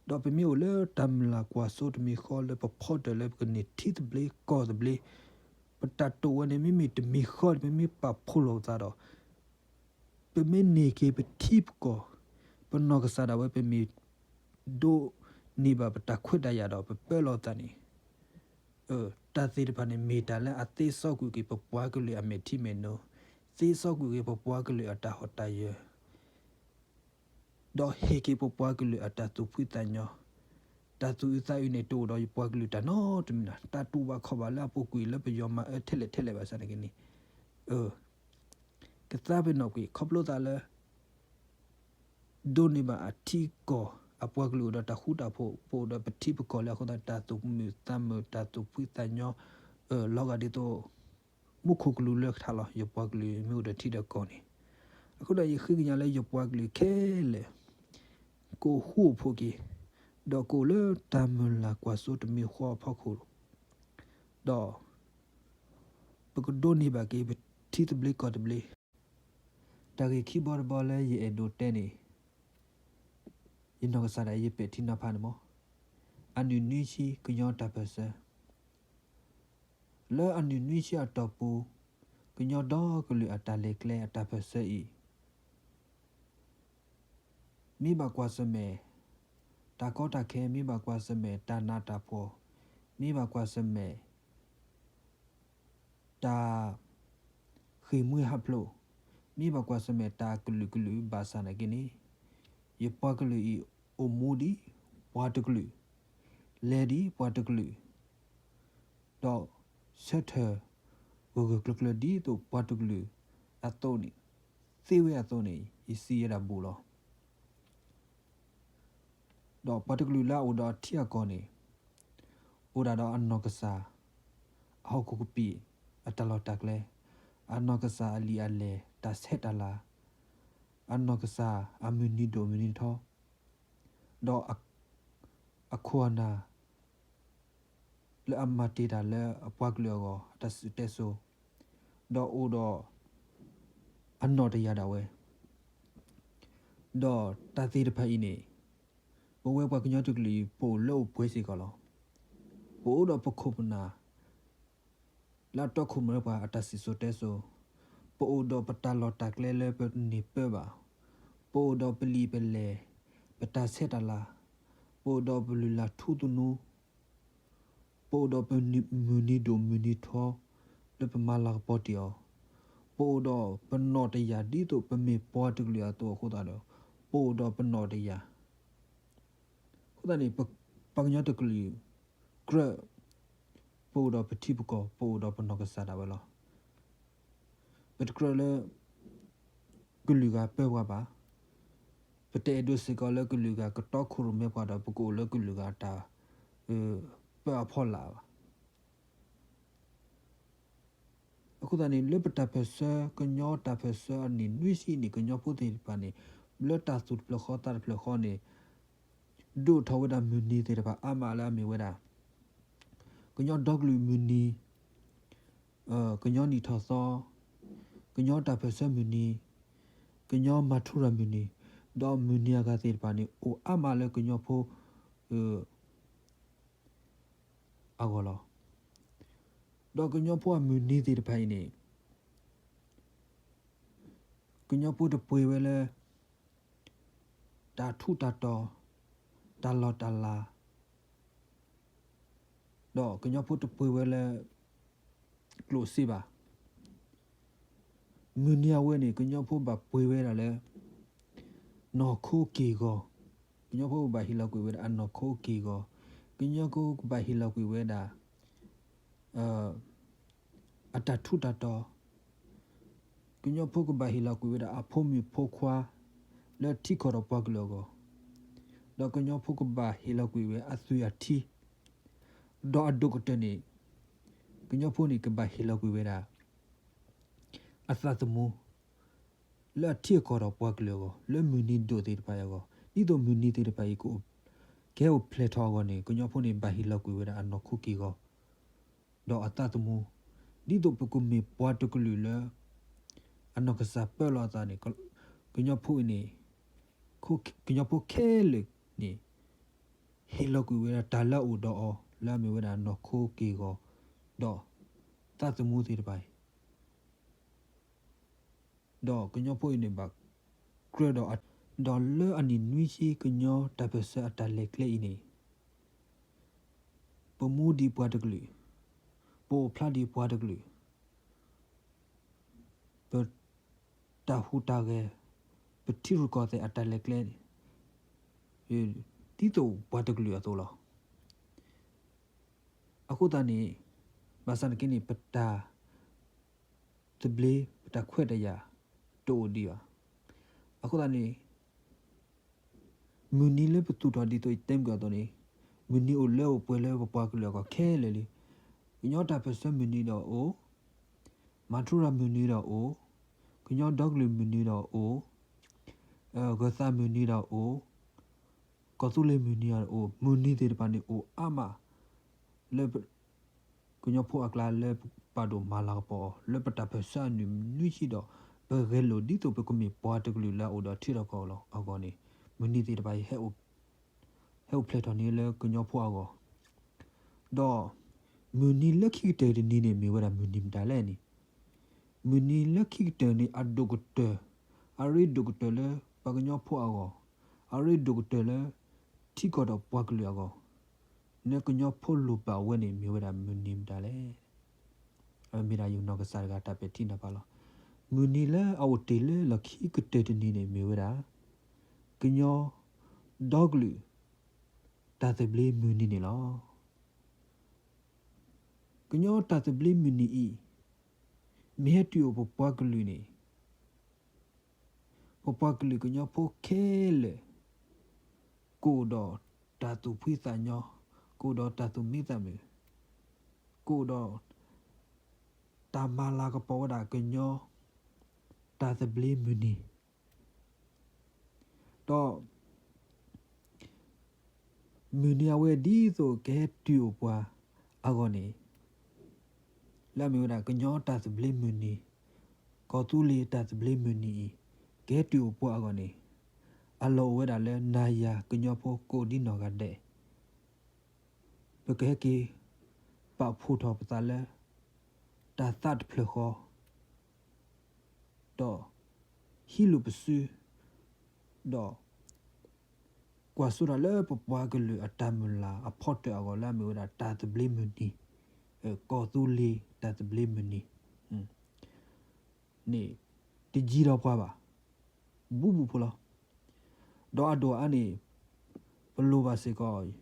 ဒီးပမ့ၢ်အိၣ်လၢတၢ်မုၢ်လၢ်ကွၢ်စိတမံၤဃီလၢပဖီတၢၣ်လၢပကန့ၢ်ထံသဘျ့ကီၢ်သဘျ့, ပတၢ်တိာ်ဝဲန့ၣ် မ့မ့ၢ်တမံၤဃီ ပမ့ၢ်ပာ်ဖှိၣ်လိာ်ပသးဒီး ပမ့ၢ်န့ၢ်က့ၤပထံပကီၢ်, ပနီၢ်ကစၢ်ဒၣ်ဝဲ ပမ့ၢ်ဒိးန့ၢ်ဘၣ်ပတၢ်ခွဲးတၢ်ယာ်ဒီးပပၢလီၤသးန့ၣ်, တၢ်သ့ၣ်တဖၣ်န့ၣ် မ့ၢ်တၢ်လၢအသ့စီကွံာ်က့ၤပပှၤကလုာ်အမဲာ်ထံမဲာ်နိ, သ့စီကွံာ်က့ၤပပှၤကလုာ်အတၢ်ဟီၣ်တၢ်ယၢၤ ဒီးဟ့ၣ်က့ၤပပှၤကလုာ်အတၢ်သူၣ်ဖှံသးညီ, တၢ်သူၣ်အုးသးအုးန့ၣ် တအိၣ်ဒီးယပှၤကလုာ်တၢ်နီတမံၤနီၤ, တၢ်တူၢ်ဘၣ်ခီၣ်ဘၣ်လၢအပူၤကွံာ်လၢပယီၤမၤအၢထဲလဲၣ်ထဲလဲၣ်ဘၣ်ဆၣ်န့ၣ်က့န့ၣ်, ကသါပ့ၤနီၣ်ကွံာ် ခီဖျိသးလၢ ဒိးန့ၢ်ဘၣ်အထံအကီၢ် အပှၤကလုာ်အိၣ်ဒီးတၢ်ဃူတၢ်ဖိး ပအိၣ်ဒီးပထံပကီၢ်လၢအဃိသတး တၢ်သူၣ်မုာ်သးမုာ် တၢ်သူၣ်ဖှံသးညီ လီၤဂာ်ဒ်သိး မူခိၣ်ကလူးလၢကထါလီၤ. ယပှၤကလုာ်မ့ၢ်အိၣ်ဒီးထံဒီးကီၢ်န့ၣ်, အဃိဒီးယဃ့ကညးလၢယပှၤကလုာ်ခဲလၢာ် ကအိၣ်ဃူအိၣ်ဖိးက့ၤ, ဒီးကအိၣ်လၢတၢ်မုၢ်လၢ်ကွၢ်စိတမံၤဃီအဖီခိၣ်, ဒီး ပကဒိးန့ၢ်ဘၣ်က့ၤပထံသဘျ့ကီၢ်သဘျ့. တၢ်ဂ့ၢ်ခံဘီတဘီလၢယအဲၣ်ဒိးတဲန့ၣ်, ယနီၢ်ကစၢ်ဒၣ်ယပဲာ်ထံနီၤဖးန့ၣ်မ့ၢ် အနုၢ်နွံဆံကညီတၢ်ပၢၢ်ဆၢ, လၢအနုၢ်နွံဆံအတီၢ်ပူၤ, ကညီဒီကလုာ်အတၢ်လဲၤကျဲအတၢ်ပၢၢ်ဆၢအံၤ မ့ၢ်ဘၣ်ကွၢ်ဆၢၣ်မဲာ် တၢ်ကီတၢ်ခဲ, မ့ၢ်ဘၣ်ကွၢ်ဆၢၣ်မဲာ်တၢ်နးတၢ်ဖှီၣ်, မ့ၢ်ဘၣ်ကွၢ်ဆၢၣ်မဲာ် တၢ်ဃ့ၢ်မှံဟးဖျိး, မ့ၢ်ဘၣ်ကွၢ်ဆၢၣ်မဲာ်တၢ်ကလုာ်ကလုာ်ဘၣ်ဆၣ်နာ်က့န့ၣ်, ယပှၤကလုာ်အံၤအိၣ်မူဒ်ပှၤတကလုာ်, လဲၤဒ်ပှၤတကလုာ်, ဒီးဆၢထၢၣ်ဂၢၢ်ဂၢၢ်ကျၢၤကျၢၤဒ်သိးပှၤတကလုာ်အသိးန့ၣ်, သ့ဝဲအသိးန့ၣ် ယစံးယဲဒၣ်ဘူးလီၤ. ဒီးပှၤတကလုာ်လၢအအိၣ်ဒီးအထံအကီၢ်န့ၣ်, အိၣ်ဒၣ်ဒီးအနီၢ်ကစၢ် အဟီၣ်ခိၣ်ကပံာ်အတၢ်လီၢ်တၢ်ကျဲ, အနီၢ်ကစၢ်အလံာ်အလဲၢ်တၢ်ဆဲးတၢ်လၤ, အနီၢ်ကစၢ်အမုၢ်နံၤဒိၣ်မုၢ်နံၤထီ, ဒီးအခိၣ်အနၢ် လၢအမၤတ့ၢ်တၢ်လၢအပှၤကလုာ်အဂီၢ် အတၢ်စံၣ်စိၤတဲစိၤ, ဒီးအိၣ်ဒီးအနီၢ်တယၢ်ဒၣ်ဝဲ, ဒီးတၢ်သ့ၣ်တဖၣ်အံၤန့ၣ်, ပဝဲပှၤကညီတကလုာ်အံၤ ပအိၣ်လၢအိၣ်ပှဲၤစ့ၢ်ကီးလီၤ. ပအိၣ်ဒီးပခိၣ်ပနၢ် လၢအတီခိၣ်ရိၣ်မဲပှၤအတၢ်စံၣ်စိၤတဲစိၤ, ပအိၣ်ဒီးပတၢ်လီၢ်တၢ်ကျဲလၢပန့ၢ်ပၢဘၣ်, ပအိၣ်ဒီးပလံာ်ပလဲၢ်, ပတၢ်ဆဲးတၢ်လၤ, ပအိၣ်ဒီးပလုၢ်လၢ်ထူသနူ, ပအိၣ်ဒီးပမုၢ်နံၤဒိၣ်မုၢ်နံၤထီ, လၢပမၤလၤကပီၤတ့ၢ်အီၤ, ပအိၣ်ဒီးပနီၢ်တယၢ်ဒ်သိးပမ့ၢ်ပှၤတကလုာ်အသိးအဃိသတးဒီး, ပအိၣ်ဒီးပနီၢ်တယၢ် အဃိသတးန့ၣ် ပှၤကညီတကလုာ် ကြၢး ပအိၣ်ဒီးပထံပကီၢ် ပအိၣ်ဒီးပနီၢ်ကစၢ်ဒၣ်ဝဲလီၤ. ပတကြၢးလၢ ကလုာ်ဂၤပၢပှၤဘၣ်. ပတအဲၣ်ဒိးစ့ၢ်ကီးလၢကလုာ်ဂၤကတီခိၣ်ရိၣ်မဲပှၤဒီး ပကအိၣ်လၢကလုာ်ဂၤတၢ် ပၢအဖီလာ်ဘၣ်. အဃိသတးန့ၣ် လၢပတၢ်ပၢၢ်ဆၢ ကညီတၢ်ပၢၢ်ဆၢအနံၣ်နွံဆံန့ၣ် ကညီဖိသ့ၣ်တဖၣ်န့ၣ် လၢတၢ်သူၣ်တဖျၢၣ်ဃီသးတဖျၢၣ်ဃီန့ၣ် ဒိးထီၣ်ဝဲဒၣ်မုၢ်နံၤသ့ၣ်တဖၣ်အါမးလၢအမ့ၢ်ဝဲဒၣ် ကညီဒီကလုာ်မုၢ်နံၤ, ကညီနံၣ်ထီၣ်သီ, ကညီတၢ်ပၢၢ်ဆၢမုၢ်နံၤ, က ကညီမၤထူရၤမုၢ်နံၤ, ဒီးမုၢ်နံၤအဂၤသ့ၣ်တဖၣ်န့ၣ် အိၣ်အါမးလၢကညီဖိ အဂီၢ်လီၤ. ဒီးကညီဖိအမုၢ်နံၤသ့ၣ်တဖၣ်အံၤန့ၣ် ကညီဖိတပှ့ၤဝဲလၢ တၢ်ထူးတၢ်တီၤ, တၢ်လီၢ်တၢ်လၤ, ဒီးကညီဖိတပှ့ၤဝဲလၢ ကျိၣ်စ့ဘၣ်. မုၢ်နံၤအဝဲန့ၣ် ကညီဖိဘၣ်ပှ့ၤဝဲဒၣ်လၢ နီၢ်ခိက့ၢ်ဂီၤ, ကညီဖိကဘၣ်ဟ့ၣ်လီၤကွံာ်ဝဲဒၣ်အနီၢ်ခိက့ၢ်ဂီၤ, ကညီဖိကဘၣ်ဟ့ၣ်လီၤကွံာ်ဝဲဒၣ် အတၢ်ထူးတၢ်တီၤ, ကညီဖိကဘၣ်ဟ့ၣ်လီၤကွံာ်ဝဲဒၣ်အဖိမုၣ်ဖိခွါ လၢထံကီၢ်ဒီးပှၤကလုာ်အဂီၢ်, ဒီးကညီဖိကဘၣ်ဟ့ၣ်လီၤကွံာ်ဝဲအသွံၣ်အထံ, ဒီးအဒိၣ်ကတၢၢ်န့ၣ် ကညီဖိန့ၣ်ကဘၣ်ဟ့ၣ်လီၤကွံာ်ဝဲဒၣ် အသးသမူ လၢအထံအကီၢ်ဒီးပှၤကလုာ်အဂီၢ်, လၢမုၢ်နံၤဒိၣ်သ့ၣ်တဖၣ်အံၤအဂီၢ်, ဒ်သိးမုၢ်နံၤသ့ၣ်တဖၣ်အံၤ ကဟဲအိၣ်ဖျဲၣ်ထီၣ်အဂီၢ်န့ၣ် ကညီဖိန့ၣ်ဘၣ်ဟ့ၣ်လီၤကွံာ်ဝဲဒၣ်အနီၢ်ခိက့ၢ်ဂီၤ ဒီးအသးသမူ, ဒ်သိးပကမ့ၢ်ပှၤတကလုာ်လၢ အနီၢ်ကစၢ်ပၢလီၤအသးန့ၣ်, ကညီဖိအံၤန့ၣ်, ကညီဖိခဲလၢာ်န့ၣ် ဟ့ၣ်လီၤကွံာ်ဝဲဒၣ်တၢ်လၢအအိၣ်ဒီးအီၤ လၢအမ့ၢ်ဝဲဒၣ်နီၢ်ခိက့ၢ်ဂီၤ, ဒီးသးသမူသ့ၣ်တဖၣ်အံၤ ဒီးကညီဖိအံၤန့ၣ်ဘၣ်ကြၢးဒီး, ဒီးလၢအနံၣ်နွံဆံကညီတၢ်ပၢၢ်ဆၢအတၢ်လဲၤကျဲအံၤန့ၣ်, ပမူဒံးပှၤတကလုာ်, ပအိၣ်ဖျါဒံးပှၤတကလုာ်, ပတၢ်ဟူးတၢ်ဂဲၤ, ပထံရူၢ်ကီၢ်သဲးအတၢ်လဲၤကျဲန့ၣ် ဒ်သိးပှၤတကလုာ်အသိးလီၤ. အဃိသတးန့ၣ်, ဘၣ်ဆၣ်နက့န့ၣ် ပတၢ်သဘျ့ ပတၢ်ခွဲးတၢ်ယာ် တအိၣ်ဒံးဘၣ်. အဃိသတးန့ၣ် မုၢ်နံၤလၢပသူၣ်ထီၣ်ဒ်သိးယတဲမုၢ်ကီၢ်အသိးန့ၣ်, မုၢ်နံၤအိၣ်လၢအိၣ်ပှဲၤလၢပပှၤကလုာ်အဂီၢ်ခဲလၢာ်လံ. ကညီတၢ်ပၢၢ်ဆၢမုၢ်နံၤဒီးအိၣ်, မၤထူရၤမုၢ်နံၤဒီးအိၣ်, ကညီဒီကလုာ်မုၢ်နံၤဒီးအိၣ်, ဂၢၤသးမုၢ်နံၤဒီးအိၣ်, ကီၢ်သူလ့ၤမုၢ်နံၤဒီးအိၣ်, မုၢ်နံၤသ့ၣ်တဖၣ်န့ၣ်အိၣ်အါမး လၢ ကညီဖိအကျါလၢပပာ်ဒိၣ်မၤလၤကပီၤအီၤ လၢပတၢ်ပၢၢ်ဆၢအနံၣ်နွံဆံဒီး ပဂဲၤလိာ်ဒ်သိးပကမ့ၢ်ပှၤတကလုာ်လၢအအိၣ်ဒီးထံဒီးကီၢ်အဂီၢ်န့ၣ်, မုၢ်နံၤသ့ၣ်တဖၣ်အံၤ ဟဲအိၣ်ဖျဲၣ်ထီၣ်န့ၣ်လၢကညီဖိအဂီၢ်, ဒီးမုၢ်နံၤလၢခံကတၢၢ်တနံၤန့ၣ်မ့ၢ်ဝဲဒၣ်မုၢ်နံၤမတၤလဲၣ်န့ၣ်, မုၢ်နံၤလၢခံကတၢၢ်န့ၣ် အဒိၣ်ကတၢၢ်, အရ့ဒိၣ်ကတၢၢ်လၢပှၤကညီဖိအဂီၢ်, အရ့ဒိၣ်ကတၢၢ်လၢ ထံကီၢ်ဒီးပှၤကလုာ်အဂီၢ်, လၢကညီဖိလိၣ်ဘၣ်ဝဲန့ၣ်မ့ၢ်ဝဲဒၣ်မုၢ်နံၤမတၤလဲၣ်. အမ့ၢ်ဒၣ်ယနီၢ်ကစၢ်တဂၤတၢ်ပဲာ်ထံနီၤဖးလီၤ. မုၢ်နံၤလၢအအိၣ်တ့ၢ်လၢလီၢ်ခံကတၢၢ်တနံၤန့ၣ်မ့ၢ်ဝဲဒၣ် ကညီဒီကလုာ်တၢ်သဘျ့မုၢ်နံၤန့ၣ်လီၤ. ကညီတၢ်သဘျ့မုၢ်နံၤအံၤ မ့ၢ်ဟဲတုၤအိၣ်ပပှၤကလုာ်န့ၣ် ပပှၤကလုာ်ကညီဖိခဲလၢာ် ကအိၣ်ဒီးတၢ်သူၣ်ဖှံသးညီ, ကအိၣ်ဒီးတၢ်သူၣ်မံသးမုာ်, ကအိၣ်ဒီးတၢ်မၤလၤကပီၤဝဲဒၣ်ကညီတၢ်သဘျ့မုၢ်နံၤ, ဒီး မုၢ်နံၤအဝဲဒ်သိးကဟဲတုၤအိၣ်ပှၤအဂီၢ်န့ၣ်, လၢအမ့ၢ်ဝဲဒၣ်ကညီတၢ်သဘျ့မုၢ်နံၤ, ကီၢ်သူလ့ၤတၢ်သဘျ့မုၢ်နံၤအံၤ ကဟဲတုၤအိၣ်ပှၤအဂီၢ်န့ၣ်, အလီၢ်အိၣ်ဝဲဒၣ်လၢနၤယၤကညီဖိကိးဒ်နီၢ်ဂၤဒဲး ပကဟဲက့ၤပာ်ဖှိၣ်ထီၣ်ပသးလၢ တၢ်သးတဖျၢၣ်ဃီ ဒီးဟံးလိာ်ပစု, ဒီးကွၢ်စိတၢ်လၢပပှၤကလုာ်အတၢ်မုၢ်လၢ်အဖီတၢၣ်အဂီၢ်လၢအမ့ၢ်ဝဲဒၣ်တၢ်သဘျ့မုၢ်နံၤ, ကီၢ်သူလ့ၤတၢ်သဘျ့မုၢ်နံၤ န့ၣ် တယံၤဒီးပှၤဘၣ်, ဘူးဘူးဖိလီၤ. ဒီးအဒိၣ်အါန့ၣ် ပလိၣ်ဘၣ်စ့ၢ်ကီး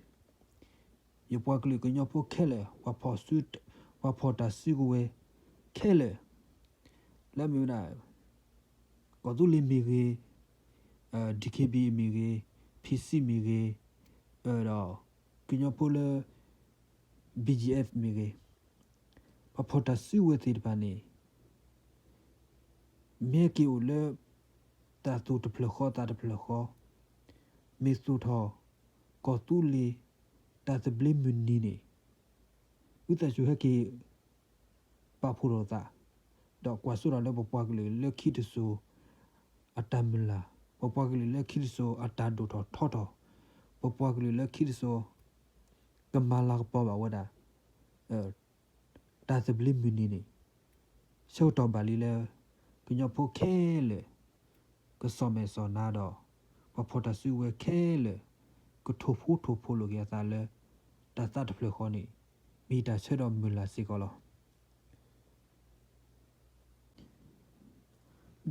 ယပှၤကလုာ်ကညီဖိခဲလၢာ်, ပှၤဖီၣ်တၢ်စုကဝဲၤခဲလၢာ်, လၢအမ့ၢ်ဝဲဒၣ် ကီၢ်သူလ့ၤမ့ၢ်ဂ့ၤ, DKBA မ့ၢ်ဂ့ၤ, PC မ့ၢ်ဂ့ၤ, ဒီးကညီဖိလၢ BGF မ့ၢ်ဂ့ၤ, ပှၤဖီၣ်တၢ်စုကဝဲၤသ့ၣ်တဖၣ်န့ၣ် မ့ၢ်ဟဲက့ၤအိၣ်လၢ တၢ်သူၣ်တဖျၢၣ်ဃီသးတဖျၢၣ်ဃီ, မ့ၢ်သူၣ်ထီၣ် ကီၢ်သူလ့ၤ တၢ်သဘျ့မုၢ်နံၤန့ၣ်, ဝံသးစူၤဟဲက့ၤ ပာ်ဖှိၣ်ထီၣ်သး, ဒီးကွၢ်စိတၢ်လၢပပှၤကလုာ်လၢခံတစိၤ အတၢ်မုၢ်လၢ်, ပပှၤကလုာ်လၢခံတစိၤအတၢ်ဒိၣ်ထီၣ်ထီထီၣ်, ပပှၤကလုာ်လၢခံတစိၤ ကမၤလၤကပီၤဘၣ်ဝဲဒၣ် တၢ်သဘျ့မုၢ်နံၤန့ၣ် ဆၢကတီၢ်ဘၣ်လံလၢ ကညီဖိခဲလၢာ် ကစီၣ်မဲာ်စီၣ်နါဒီး ပှၤဖီၣ်တၢ်စုကဝဲၤခဲလၢာ် ကထိၣ်ဖှူထိၣ်ဖိးလိာ်က့ၤအသးလၢ တၢ်သးတဖျၢၣ်ဃီန့ၣ် မ့ၢ်တၢ်ဆၢဒီးမုၢ်လၢ်စ့ၢ်ကီးလီ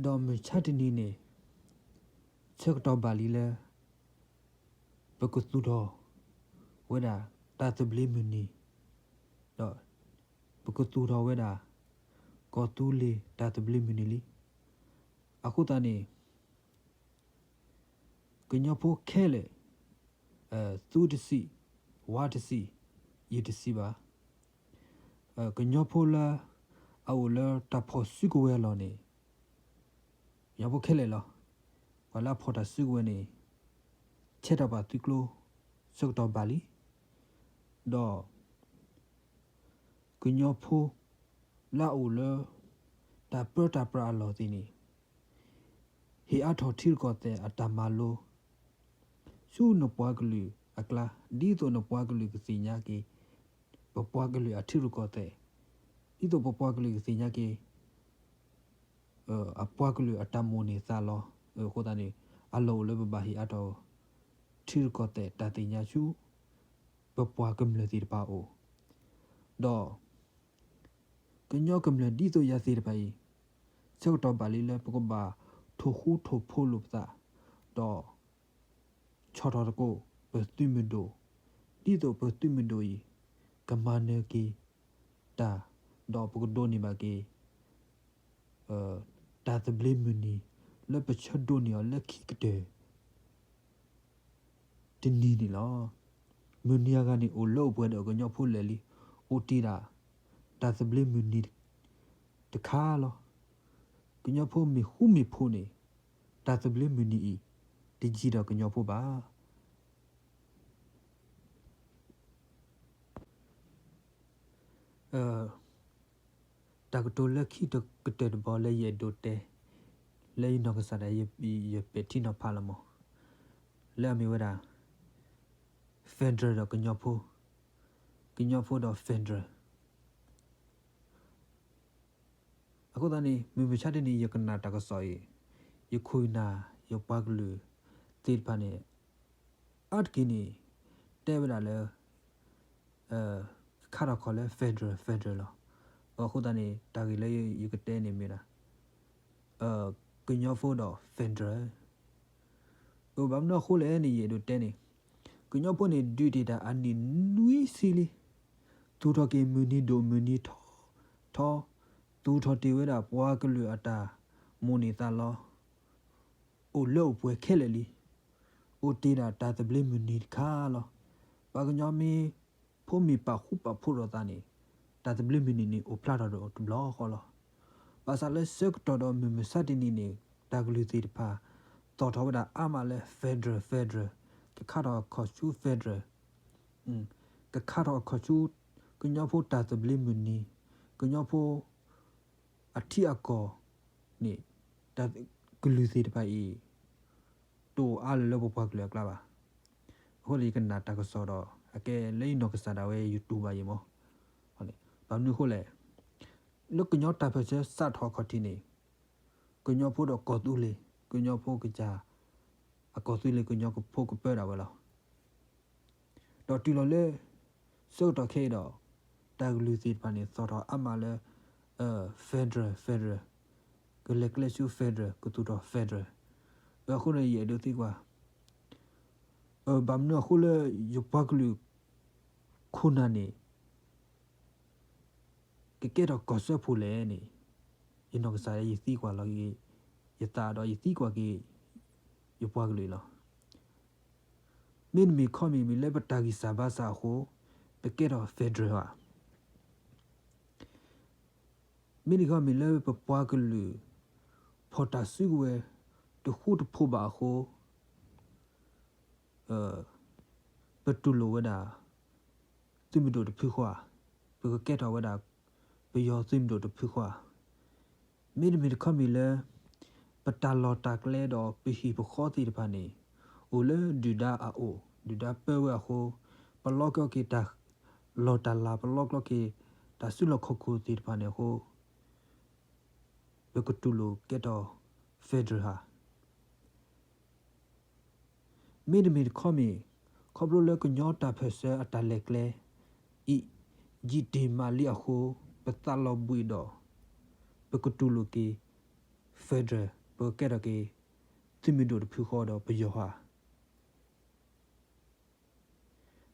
ၤ. ဒီးမုၢ်ဆါတနံၤန့ၣ် ဆၢကတီၢ်ဘၣ်လံလၢ ပကသူၣ်ထီၣ်ဝဲဒၣ်တၢ်သဘျ့မုၢ်နံၤ, ဒီးပကသူၣ်ထီၣ်ဝဲဒၣ် ကီၢ်သူလ့ၤတၢ်သဘျ့မုၢ်နံၤလံ. အဃိသတးန့ၣ် ကညီဖိခဲလၢာ် သုတစံး, ဝၤတစံး, ယတစံးဘၣ်. ကညီဖိလၢ အအိၣ်လၢတၢ်ဖီၣ်စုကဝဲၤအလီၢ်န့ၣ် ကညီဖိခဲလၢာ်လီၤ. ပှၤလၢအဖီၣ်တၢ်စုကဝဲၤန့ၣ် ဆဲးတၢ်ပာ်သုးကျိ ဆၢကတီၢ်ဘၣ်လံ. ဒီး ကညီဖိ လၢအအိၣ်လၢ တၢ်ပၢတၢ်ပြးအလီၢ်သ့ၣ်န့ၣ် ဟ့ၣ်အါထီၣ်ထံရူၢ်ကီၢ်သဲးအတၢ်မၤလိ ဆူနပှၤကလုာ်အကျါ ဒ်သိးနပှၤကလုာ်ကသ့ၣ်ညါက့ၤ ပပှၤကလုာ်အထံရူၢ်ကီၢ်သဲး, ဒ်သိးပပှၤကလုာ်ကသ့ၣ်ညါက့ၤ အပှၤကလုာ်အတၢ်မိၣ်န့ၢ်သးလီ. အဃိသတးန့ၣ် အလီၢ်အိၣ်လၢပဘၣ်ဟ့ၣ်အါထီၣ် ထံရူၢ်ကီၢ်သဲးတၢ်သ့ၣ်ညါဆူ ပပှၤကမျၢၢ်သ့ၣ်တဖၣ်အအိၣ်, ဒီး ကညီကမျၢၢ်ဒ်သိးယၤသ့ၣ်တဖၣ်အံၤ ဆၢကတီၢ်ဘၣ်လံလၢပကဘၣ်ထိၣ်ဃူထိၣ်ဖိးလိာ်ပသး, ဒီး ဆီၣ်ထီၣ်သကိးပသုးမုၢ်ဒိၣ်, ဒ်သိးပသုးမုၢ်ဒိၣ်အံၤ ကမၤနၢၤက့ၤတၢ်, ဒီးပကဒိးန့ၢ်ဘၣ်က့ၤ တၢ်သဘျ့မုၢ်နံၤ လၢပဆၢဒိးန့ၢ်အီၤလၢခံကတၢၢ် တနံၤန့ၣ်လီၤ. မုၢ်နံၤအဂၤန့ၣ် အိၣ်လၢအိၣ်ပှဲၤဒီးကညီဖိလၢာ်လံ, အိၣ်တ့ၢ်ဒၣ် တၢ်သဘျ့မုၢ်နံၤတခါလီၤ. ကညီဖိမ့ၢ်ဃူမ့ၢ်ဖိးန့ၣ် တၢ်သဘျ့မုၢ်နံၤအံၤ တယံၤဒီးကညီဖိဘၣ်. တၢ်ကတိၤလၢခံကတၢၢ်တဘီလၢယအဲၣ်ဒိးတဲ လၢယနီၢ်ကစၢ်ဒၣ် ယပဲာ်ထံနီၤဖးလီၤမး, လၢအမ့ၢ်ဝဲဒၣ် federal ဒီးကညီဖိ, ကညီဖိဒီး federal. အဃိသတးန့ၣ် မုၢ်မဆါတနံၤ ယကနၣ်တၢ်ကစီၣ်အံၤ, ယခိၣ်ယနၢ် ယပှၤကလုာ်သ့ၣ်တဖၣ်န့ၣ် အါတက့ၢ်န့ၣ် တဲဝဲဒၣ်လၢ ကခါထီၣ်ခီၣ်လၢ federal federal လီၤ. အဃိသတးန့ၣ် တၢ်ဂ့ၢ်လၢယကတဲန့ၣ်မ့ၢ်ဒၣ် ကညီဖိဒီး federal. ဘၣ်မနုၤအဃိလဲၣ်န့ၣ် ယအဲၣ်ဒိးတဲန့ၣ်, ကညီဖိန့ၣ် ဒုးတ့ၢ်တၢ်အနံၣ်နွံဆံလံ. သူၣ်ထီၣ်က့ၤမုၢ်နံၤဒိၣ်မုၢ်နံၤထီ, ထီ, သူၣ်ထီၣ်တ့ၢ်ဝဲဒၣ်ပှၤကလုာ်အတၢ်မိၣ်န့ၢ်သးလီ, အိၣ်လၢအိၣ်ပှဲၤခဲလၢာ်လံ. အိၣ်တ့ၢ်ဒၣ်တၢ်သဘျ့မုၢ်နံၤတခါလီၤ. ပှၤကညီမ့ၢ် ဖိမ့ၢ်ပာ်ဃူပာ်ဖိးထီၣ်သးန့ၣ် တၢ်သဘျ့မုၢ်နံၤန့ၣ် အိၣ်ဖျါထီၣ်ဒီးတဘျီဃီလီၤ. ဘၣ်ဆၣ်လၢဆၢကတီၢ်ဒီးမုၢ်မဆါတနံၤန့ၣ် တၢ်ကလုၢ်သ့ၣ်တဖၣ် သီၣ်ထီၣ်ဝဲဒၣ်အါမးလၢ federal federal, ကခါထီၣ်အခီၣ်ဆူ federal, ကခါထီၣ်အခီၣ်ဆူ ကညီဖိတၢ်သဘျ့မုၢ်နံၤ, ကညီဖိ အထံအကီၢ်န့ၣ် တၢ်ကလုၢ်သ့ၣ်တဖၣ်အံၤ တအိၣ်အါလၢၤလၢပပှၤကလုာ်အကျါဘၣ်. အဃိလၢယကနၣ်တၢ်ကစီၣ်ဒီး အကဲလၢယနီၢ်ကစၢ်ဒၣ်ဝဲ ယတူၢ်ဘၣ်ယံၤမး. ဘၣ်မနုၤအဃိလဲၣ်, လၢကညီတၢ်ပၢၢ်ဆၢစးထီၣ်အခီၣ်ထံးန့ၣ် ကညီဖိဒီးကီၢ်သူလ့ၤ, ကညီဖိကစၢ် အကီၢ်သူလ့ၤ ကညီဖိကပၢဒၣ်ဝဲလီၤ. ဒီးတုၤလီၤလၢ ဆၢကတီၢ်ခဲအံၤဒီး တၢ်ကလုၢ်သ့ၣ်တဖၣ်န့ၣ် သီၣ်ထီၣ်အါမးလၢ federal federal, ကလဲၤကျဲဆူ federal, ကသူၣ်ထီၣ် federal. အဃိန့ၣ် ယအဲၣ်ဒိးသံကွၢ် ဘၣ်မနုၤအဃိလၢ ယပှၤကလုာ်ခိၣ်နၢ်န့ၣ် ကကဲထီၣ်ကီၢ်စၢဖှိၣ်လဲၣ်န့ၣ် ယနီၢ်ကစၢ်ယသံကွၢ်လီၤက့ၤ ယသးဒီး ယသံကွၢ်က့ၤ ယပှၤကလုာ်လီၤ. မ့တမ့ၢ်ခီမ့ၢ် မ့ၢ်လၢပတၢ်ဂံၢ်စၢ်ဘါစၢ်အဃိ ပကဲထီၣ် federal ဧါ. မ့တမ့ၢ်ခီမ့ၢ်လၢပပှၤကလုာ် ဖီၣ်တၢ်စုကဝဲၤ တဃူတဖိးဘၣ်အဃိ ပတူၢ်လိာ်ဝဲဒၣ် သုးမုၢ်ဒိၣ်တဖုဃီဧါ, ပကကဲထီၣ်ဝဲဒၣ် ပယီၤသုးမုၢ်ဒိၣ်တဖုဃီဧါ. မ့တမ့ၢ်တခီမ့ၢ်လၢ ပတၢ်လီၢ်တၢ်ကျဲဒီးပဟံၣ်ပဃီသ့ၣ်တဖၣ်န့ၣ် အိၣ်လၢဒုၣ်ဒါအအိၣ်, ဒုၣ်ဒါပၢဝဲအဃိ, ပလီကီက့ၤတၢ်လီၢ်တၢ်လၤ, ပလီကီက့ၤတၢ်စုလီၢ်ခီၣ်ခိၣ်သ့ၣ်တဖၣ်န့ၣ်အဃိ, ပကတူၢ်လိာ်ကဲထီၣ် federal ဧါ. မ့တမ့ၢ်တခီမ့ၢ် ခီဖျိလၢကညီတၢ်ပၢၢ်ဆၢအတၢ်လဲၤကျဲအံၤ ယံာ်တ့ၢ်မးလံအဃိ, ပသးလီၤဘှံးဒီး ပကတူၢ်လိာ်က့ၤ federal, ပကကဲထီၣ်က့ၤ သုးမုၢ်ဒိၣ်တဖုဃီဒီးပယီၤဧါ.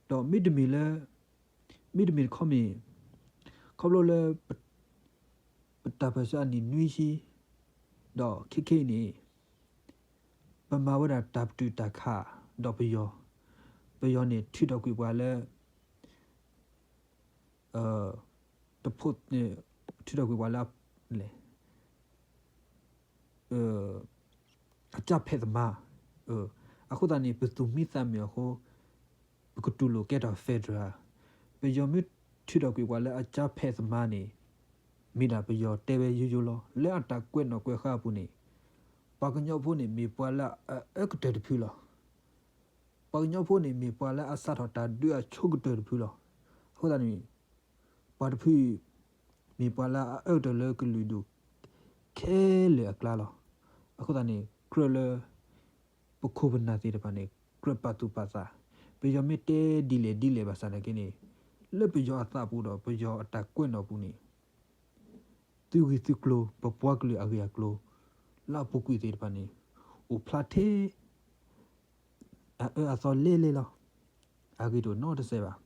ဒီးမ့တမ့ၢ်လၢ မ့တမ့ၢ်တခီမ့ၢ် ခီဖျိလၢ ပတၢ်ပၢၢ်ဆၢအနံၣ်နွံဆံ ဒီးခဲခဲအံၤန့ၣ် ပမၤဝဲဒၣ်တၢ်ပတုာ်တၢ်ခးဒီးပယီၤ, ပယီၤန့ၣ်ထုးထီၣ်ကွံာ်ပှၤလၢ တဖိး ထုးထီၣ်ကွံာ်ပှၤလၢ လဲၣ် အကၢ်ဖဲးသမါ, အဃိသတးန့ၣ် ပသူၣ်မံသးမုာ်အဃိ ပကတူၢ်လိာ်ကဲထီၣ် federal ဧါ. ပယီၤမ့ၢ်ထုးထီၣ်ကွံာ်ပှၤလၢအကၢ်ဖဲးသမါန့ၣ် မ့ၢ်ဒၣ်ပယီၤတဲဝဲယိယိလီၤ. လၢအတၢ်ကွဲးနီၣ်ကွဲးဃါအပူၤန့ၣ် ပှၤကညီဖိန့ၣ်မ့ၢ်ပှၤလၢအအၢကတၢၢ်တဖုလီၤ. ပှၤကညီဖိန့ၣ်မ့ၢ်ပှၤလၢအစးထီၣ်တၢ်ဒုးအဆိကတၢၢ်တဖုလီၤ. အဃိသတးန့ၣ် ပှၤတဖု မ့ၢ်ပှၤလၢအအၢကတၢၢ်လၢကလုာ်ဒူၣ်ခဲလၢာ်အကျါလီၤ. အဃိသတးန့ၣ် ကြၢးလၢ ပခိၣ်ပနၢ်သ့ၣ်တဖၣ်န့ၣ် ကြၢးပာ်သူၣ်ပာ်သး, ပယီၤမ့ၢ်တဲဒ်လဲၣ်ဒ်လဲၣ်ဘၣ်ဆၣ်နာ်က့န့ၣ် လၢပယီၤအသးပူၤဒီးပယီၤအတၢ်ကွဲးနီၣ်ပူၤန့ၣ် သုဂံၢ်သုကျိၤ ပပှၤကလုာ်အဂ့ၢ်အကျိၤ လၢအပူၤကွံာ်သ့ၣ်တဖၣ်န့ၣ် အိၣ်ဖျါထဲ အအၢအသီလဲလဲလီၤ. အဂ့ၢ်တအိၣ်နီတစဲးဘၣ်.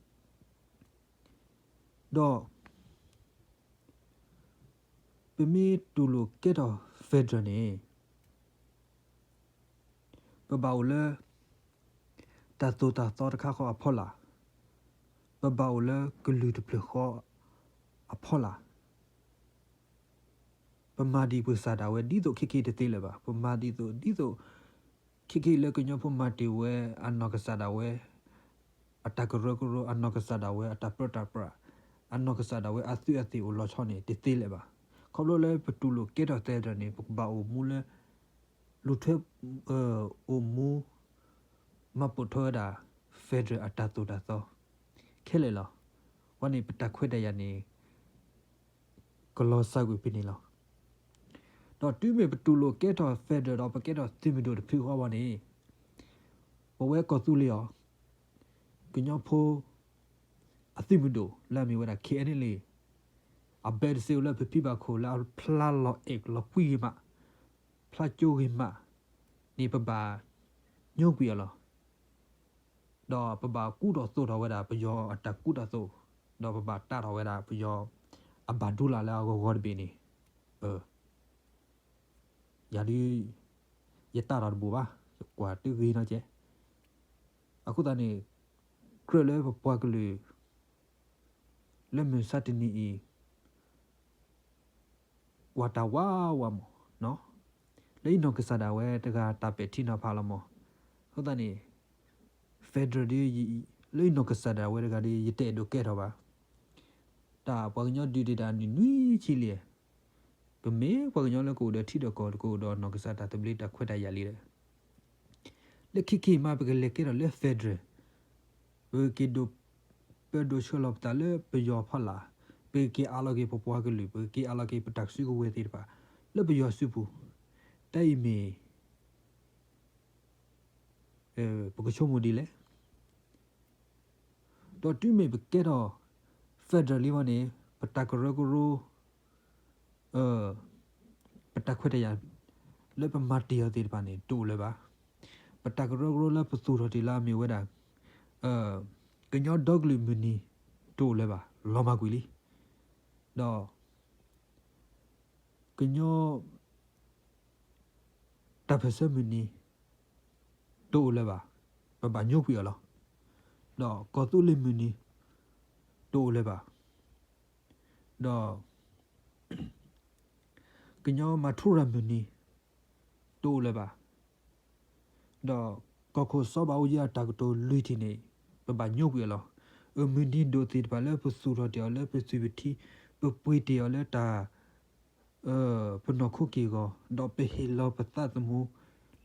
ဒီး ပမ့ၢ်တူၢ်လိာ်ကဲထီၣ် federal န့ၣ် ပဘၣ်အိၣ်လၢ တၢ်သိၣ်တၢ်သီတခါဃီအဖီလာ်, ပဘၣ်အိၣ်လၢကလုာ်တဖျၢၣ်ဃီအဖီလာ် ပမၤဒံးပကစၢ်ဒၣ်ဝဲ ဒ်သိးခဲခဲတသ့လၢၤဘၣ်. ပမၤဒ်သိး ဒ်သိး ခဲခဲလၢကညီဖိမၤတ့ၢ်ဝဲ အနီၢ်ကစၢ်ဒၣ်ဝဲ အတၢ်ကရၢကရိ, အနီၢ်ကစၢ်ဒၣ်ဝဲ အတၢ်ပြၢတၢ်ပြး, အနီၢ်ကစၢ်ဒၣ်ဝဲ အသွံၣ်အသ့ၣ်အိၣ်လီၤဆီန့ၣ် တသ့လၢၤဘၣ်. ခီဖျိလၢပတူၢ်လိာ်ကဲထီၣ်သဲတၢ်န့ၣ် ပကဘၣ်အိၣ်မူလၢ လူၤထွဲ အိၣ်မူ မၤပိာ်ထွဲဝဲဒၣ် federal အတၢ်သိၣ်တၢ်သီ ခဲလၢာ်လီၤ. ဝဲန့ၣ်ပတၢ်ခွဲးတၢ်ယာ်န့ၣ် ကလီၤစၢ်ကွံာ်ဖဲန့ၣ်လီၤ. ဒီးတုၤမ့ၢ်ပတူၢ်လိာ်ကဲထီၣ် federal ဒီးပကဲထီၣ်သုးမုၢ်ဒိၣ်တဖုဃီဝဲန့ၣ် ပဝဲကီၢ်သူလ့ၤအီၤ ကညီဖိ အသုးမုၢ်ဒိၣ်လၢအမ့ၢ်ဝဲဒၣ် KNLA အဘဲတစ့အိၣ်လၢပဖံဘၣ်ခိၣ်လၢအဖျါလီၤအဲၣ်လီၤကွံဂ့ၤမး, ဖျါကၠိဂ့ၤမးန့ၣ် ပဘၣ်ညိကွံာ်အီၤလီၤ. ဒီးပဘၣ်ကူထီၣ်သိးထီၣ်ဝဲဒၣ်ပယီၤအတၢ်ကူတၢ်သိး, ဒီးပဘၣ်တၢ်ထီၣ်ဝဲဒၣ်ပယီၤအဘၣ်ဒိလၢ်လၢအဂီၤဂီၤတဘ့ၣ်န့ၣ်, ယၤဒုး ယတၢ်ထီၣ်တဘိးဘၣ်, ယကွၢ်တဂ့ၤနီကဲ. အဃိသတးန့ၣ် ကြၢးလၢပပှၤကလုာ် လၢမုၢ်ဆါတနံၤအံၤ ကွၢ်တၢ်ဝးဝးမး, လၢအံၤနီၢ်ကစၢ်ဒၣ်ဝဲတဂၤတၢ်ပဲာ်ထံနီၤဖးလီၤမး. အဃိသတးန့ၣ် federal ဒ် လၢအံၤနီၢ်ကစၢ်ဒၣ်ဝဲတဂၤဒီး ယတအဲၣ်ဒိးကဲထီၣ်ဘၣ်. တၢ်ပှၤကညီဒုးတ့ၢ်တၢ်နံၣ်နွံဆံလံ, ပမ့ၢ်ပှၤကညီလၢကအိၣ်ဒီးထံဒီးကီၢ် ကအိၣ်ဒီးနီၢ်ကစၢ်တၢ်သဘျ့တၢ်ခွဲးတၢ်ယာ်လံဒီး လၢခံခံမး ပကလဲၤကဲထီၣ်လၢ federal, ပကက့ၤဒိးပၢဒိးဆှၢလီၤပသးလၢပယီၤဖီလာ်, ပကက့ၤအးလီၤက့ၤပပှၤကလုာ်, ပကက့ၤအးလီၤက့ၤပတၢ်စုကဝဲၤသ့ၣ်တဖၣ် လၢပယီၤစုပူၤ, တၢ်အံၤမ့ၢ် ပကဆိကမိၣ်ဒ်လဲၣ်. ဒီးတုၤမ့ၢ်ပကဲထီၣ် federal လံဝဲန့ၣ် ပတၢ်ကရၢကရိ ပတၢ်ခွဲးတၢ်ယာ် လၢပမၤတ့ၢ်အီၤသ့ၣ်တဖၣ်န့ၣ် တအိၣ်လၢၤဘၣ်. ပတၢ်ကရၢကရိလၢပသူၣ်ထီၣ်တ့ၢ်လၢအမ့ၢ်ဝဲဒၣ် ကညီဒီကလုာ်မုၢ်နံၤ တအိၣ်လၢၤဘၣ်, လီၤမၢ်ကွံာ်လံ. ဒီး ကညီ တၢ်ပၢၢ်ဆၢမုၢ်နံၤ တအိၣ်လၢၤဘၣ်, ပဘၣ်ညိကွံာ်အီၤလီၤ. ဒီးကီၢ်သူလ့ၤမုၢ်နံၤ တအိၣ်လၢၤဘၣ်. ဒီး ကညီမၤထူရၤမုၢ်နံၤ တအိၣ်လၢၤဘၣ်. ဒီးကီၢ်ခိၣ်စီၤဘးအူကၠံအတၢ်ကတိၤလွံၢ်ထံၣ်န့ၣ် ပဘၣ်ညိကွံာ်အီၤလီၤ. အမုၢ်နံၤဒိၣ်သ့ၣ်တဖၣ်လၢပသူၣ်ထီၣ်တ့ၢ်အီၤလၢပသွံၣ်ပထံ, ပပှ့ၤတ့ၢ်အီၤလၢတၢ် ပနီၢ်ခိက့ၢ်ဂီၤ ဒီးပဟ့ၣ်လီၤပသးသမူ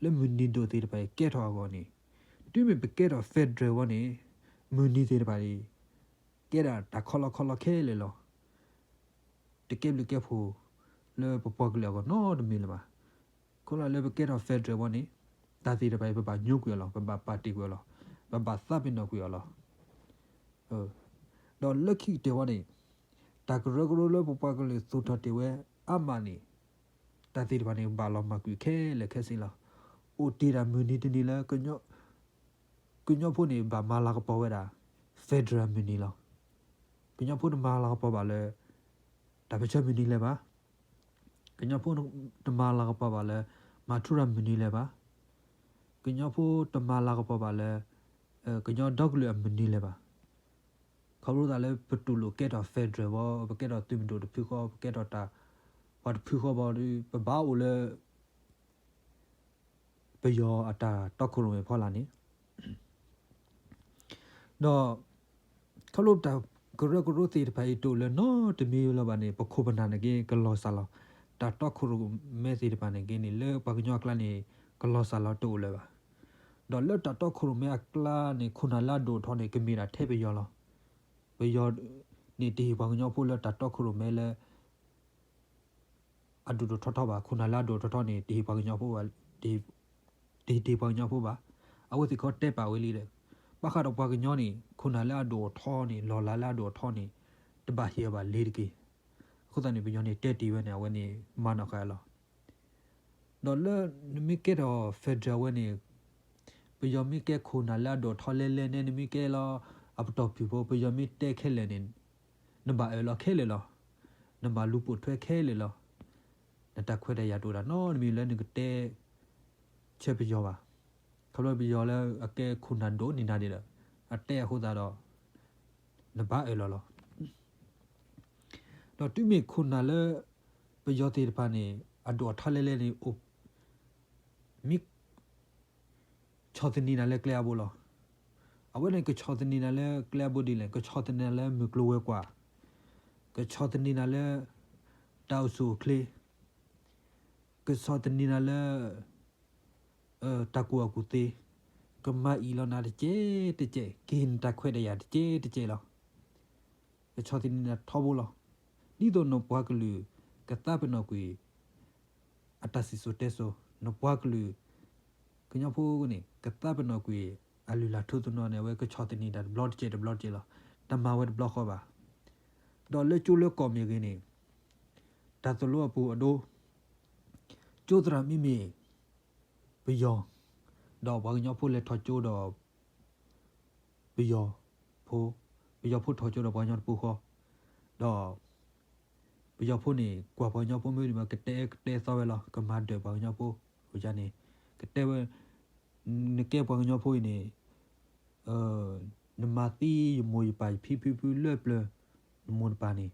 လၢမုၢ်နံၤဒိၣ်သ့ၣ်တဖၣ်အံၤ ကဲထီၣ်အဂီၢ်န့ၣ်, တုၤမ့ၢ်ပကဲထီၣ် federal ဝဲန့ၣ်, မုၢ်နံၤသ့ၣ်တဖၣ်အံၤ ကဲဒၣ်တၢ်ခီလီခီလီခဲလၢာ်လီၤ. တကဲဘျုးကဲဖှိၣ်လၢပပှၤကလုာ်အဂီၢ်နီတမံၤလၢၤဘၣ်. ခိၣ်နၢ်လၢပကဲထီၣ် federal ဝဲန့ၣ်, တၢ်သ့ၣ်တဖၣ်အံၤ ပဘၣ်ညိကွံာ်အီၤလီၤ, ပဘၣ်ပာ်တ့ၢ်ကွံာ်အီၤလီၤ, ပဘၣ်သးပ့ၤနီၣ်ကွံာ်အီၤလီၤ. ဒီးလၢခံကတၢၢ်ဝဲန့ၣ်, တၢ်ကရၢကရိလၢပပှၤကလုာ်သူၣ်ထီၣ်တ့ၢ်ဝဲအါမးန့ၣ်, တၢ်သ့ၣ်တဖၣ်န့ၣ် ဘၣ်လီၤမၢ်ကွံာ်ခဲလၢာ်ခဲဆ့လီၤ. အိၣ်တ့ၢ်တၢ်မုၢ်နံၤတနံၤလၢ ကညီဖိန့ၣ် ဘၣ်မၤလၤကပီၤဝဲဒၣ် federal မုၢ်နံၤလီၤ. ကညီဖိတမၤလၤကပီၤဘၣ်လၢ တၢ်ပၢဆှၢမုၢ်နံၤလၢၤဘၣ်. ကညီဖိတမၤလၤကပီၤဘၣ်လၢ မၤထူရၤမုၢ်နံၤလၢၤဘၣ်. ကညီဖိတမၤလၤကပီၤဘၣ်လၢ ကညီဒီကလုာ်အမုၢ်နံၤလၢၤဘၣ်. ခီဖျိသးလၢပတူၢ်လိာ်ကဲထီၣ် federal ဝဲ, ပကဲထီၣ်သုးမုၢ်ဒိၣ်တဖုဃီ, ပကဲထီၣ်တၢ်ပှၤတဖုဃီဘၣ်ဒီး ပဘၣ်အိၣ်လၢ ပယီၤအတၢ်တီခိၣ်ရိၣ်မဲအဖီလာ်န့ၣ်, ဒီး ခီဖျိတၢ်ကရၢကရိသ့ၣ်တဖၣ်အံၤတအိၣ်လၢၤနီတမံၤလၢၤဘၣ်န့ၣ်, ပခိၣ်ပနၢ်န့ၣ်က့ ကလီၤစၢ်လီၤ. တၢ်တီခိၣ်ရိၣ်မဲသ့ၣ်တဖၣ်န့ၣ်က့န့ၣ် လၢပှၤကညီအကျါန့ၣ် ကလီၤစၢ်လီၤတအိၣ်လၢၤဘၣ်. ဒီးလၢတၢ်တီခိၣ်ရိၣ်မဲအကျါန့ၣ် ခိၣ်နၢ်လၢအဒိၣ်အထီန့ၣ် ကမ့ၢ်ဒၣ်ထဲပယီၤလီၤ. ပယီၤန့ၣ်တဟ့ၣ်ပှၤကညီဖိလၢတၢ်တီခိၣ်ရိၣ်မဲလၢ အဒိၣ်ဒိၣ်ထီထီဘၣ်. ခိၣ်နၢ်လၢအဒိၣ်ထီထီန့ၣ် တဟ့ၣ်ပှၤကညီဖိဘၣ်, တဟ့ၣ်ပှၤကညီဖိဘၣ်. အဝဲသ့ၣ်ခီတဲပာ်ဝဲလံဒီး ဘၣ်ဃးဒီးပှၤကညီန့ၣ် ခိၣ်နၢ်လၢအဒိၣ်အထီန့ၣ် လီၢ်လၤလၢအဒိၣ်အထီန့ၣ် တဘၣ်ဟ့ၣ်အီၤဘၣ်လ့ၤတက့ၢ်. အဃိသတးန့ၣ် ပယီၤန့ၣ်တဲတ့ၢ်ဝဲန့ၣ် အဝဲန့ၣ်မၤနီၣ်ဃာ်လီၤ. ဒီးလၢနမ့ၢ်ကဲထီၣ် federal ဝဲန့ၣ် ပယီၤမ့ၢ်ကဲခိၣ်နၢ်လၢအဒိၣ်အထီလဲၣ်လဲၣ်န့ၣ် နမ့ၢ်ကဲလီၤအပတီၢ်ဖုၣ်ဖိ ပယီၤမ့ၢ်တဲခဲလၢာ်န့ၣ် နဘၣ်အၢၣ်လီၤခဲလၢာ်လီၤ. နဘၣ်လူၤပိာ်ထွဲခဲလၢာ်လီၤ. နတၢ်ခွဲးတၢ်ယာ်တအိၣ်ဒၣ်နီတမံၤလၢနကတဲဆၢပယီၤဘၣ်. ခီဖျိပယီၤလၢအကဲခိၣ်နၢ်ဒိၣ်န့ၢ်နၤဒံးဒီး အတဲအဃိသတးဒီး နဘၣ်အၢၣ်လီၤလီၤ. ဒီးတုၤမ့ၢ်ခိၣ်နၢ်လၢပယီၤသ့ၣ်တဖၣ်န့ၣ် အဒိၣ်အထီလဲၣ်လဲၣ်န့ၣ် အိၣ် မ့ၢ် ဆီၣ်သနံးနၤလၢကျဲအါဘိလီၤ. အဝဲန့ၣ်ကဆီၣ်သနံးနၤလၢကျဲအါဘိဒ်လဲၣ်, ကဆီၣ်သနံးနၤလၢမုၢ်ကျိၤဝဲၤကွာ်, ကဆီၣ်သနံးနၤလၢ တၢ်အိၣ်ဆူၣ်အိၣ်ချ့, ကဆီၣ်သနံးနၤလၢ တၢ်ကူၣ်ဘၣ်ကူၣ်သ့, ကမၤအံၣ်လီၤနၤတကဲးတကဲး, ကဟ့ၣ်နတၢ်ခွဲးတၢ်ယာ်တကဲးတကဲးလီၤ. ကဆီၣ်သနံးနၤထီဘိလီၤ. ဒ်သိးနပှၤကလုာ်ကသးပ့ၤနီၣ်ကွံာ် အတၢ်စံၣ်စိၤတဲစိၤ, နပှၤကလုာ် ကညီဖိန့ၣ် ကသးပ့ၤနီၣ်ကွံာ် အလုၢ်အလၢ်ထူသနူန့ၣ် အဝဲကဆီၣ်သနံးတၢ်တဘျီတကဲးတဘျီတကဲးလီၤ. တမၤဝဲတဘျီဃီဘၣ်. ဒီးလၢကၠိလၢကီၢ်မ့ၢ်ဂ့ၤန့ၣ် တၢ်သိၣ်လိအပူၤအဒိ ကၠိသရၣ်မ့မ့ၢ် ပယီၤ, ဒီးပှၤကညီဖိလဲၤထီၣ်ကၠိဒီး ပယီၤဖိ, ပယီၤဖိထီၣ်ကၠိဒီးပှၤကညီတပူၤဃီ, ဒီး ပယီၤဖိန့ၣ် ကွၢ်ပှၤကညီဖိမ့ၢ်ဒ်မး ကတဲကတဲသီဝဲလီၤ, ကမၤဒၢးပှၤကညီဖိ, န့ၣ် ကတဲဝဲ, နကဲပှၤကညီဖိအံၤန့ၣ် နမၤသံယမိၢ်ယပၢ်ယဖံဖုဖုလၢပျၢၤ, နမိၢ်နပၢ်န့ၣ်,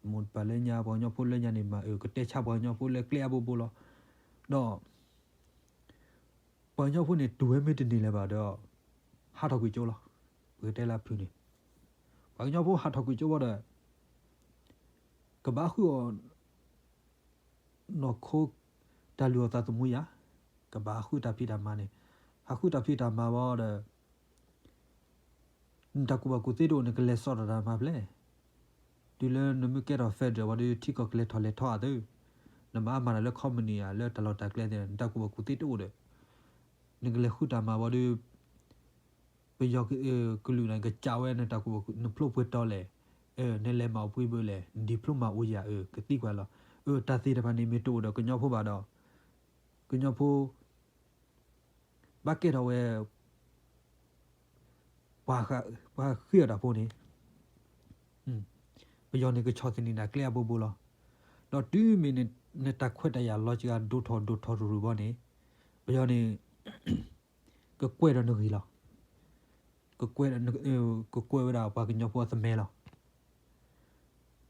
နမိၢ်နပၢ်လၢညါ ပှၤကညီဖိလၢညါန့ၣ် မၤအၢကတဲဆါပှၤကညီဖိလၢကျဲအါဘိဘိလီၤ. ဒီး ပှၤကညီဖိန့ၣ် တူၢ်ဝဲမ့ၢ်တန့ၢ်လၢၤဘၣ်ဒီး ဟးထီၣ်ကွံာ်ကၠိလီၤ. ပကတဲလၢအဖုၣ်န့ၣ် ပှၤကညီဖိဟးထီၣ်ကွံာ်ကၠိဘၣ်ဒီး ကဘၣ်ဃုအီၣ် နီၢ်ခိ တၢ်လုၢ်အီၣ်သးသမူယၤ, ကဘၣ်ဟးဃုတၢ်ဖံးတၢ်မၤန့ၣ်, ဟးဃုတၢ်ဖံးတၢ်မၤဘၣ်ဒီး နတၢ်ကူၣ်ဘၣ်ကူၣ်သ့တအိၣ် နကလဲၤစိာ်တၢ်တၢ်မၤဖျဲၣ်, တုၤလၢနမ့ၢ်ကဲထီၣ် federal ဘၣ်ဒီး ထံကီၢ်ကလဲၤထီၣ်လဲၤထီအသိး, နဘၣ်မၤတၢ်လၢ company ဧါ လၢတၢ်လီၢ်တၢ်ကျဲသ့ၣ် နတၢ်ကူၣ်ဘၣ်ကူၣ်သ့တအိၣ်ဒီး နကလဲၤဃုတၢ်မၤဘၣ်ဒီး ပယီၤကလုာ်န့ၣ် ကစံးဝဲနတၢ်ကူၣ်ဘၣ်ကူၣ်သ့ နဖျိပှဲၤတီလဲၣ်, နလဲၤမၤအီၣ်ပှဲၤဘၣ်လဲၣ်, န diploma အိၣ်ဧါ, ကသံကွၢ်လီၤ. တၢ်သ့ၣ်တဖၣ်န့ၣ် မ့ၢ်တအိၣ်ဒီးကညီဖိဘၣ်ဒီး ကညီဖိ ဘၣ်ကဲထီၣ်ဝဲ ပှၤဃ့အီၣ်တၢ်ဖိန့ၣ်, ပယီၤန့ၣ် ကဆီၣ်သနံးနၤကျဲအါဘိဘိလီၤ. ဒီးတုၤမ့ၢ်နတၢ်ခွဲးတၢ်ယာ်လီၤစှၤ ဒိၣ်ထီၣ်ဒိၣ်ထီၣ်ရူၤရူၤဘၣ်န့ၣ်, ပယီၤန့ၣ် ကကွဲးဒီးနဂ့ၢ်လီၤ. ကကွဲး, ကကွဲးဝဲဒၣ်ပှၤကညီဖိအသမဲလီၤ.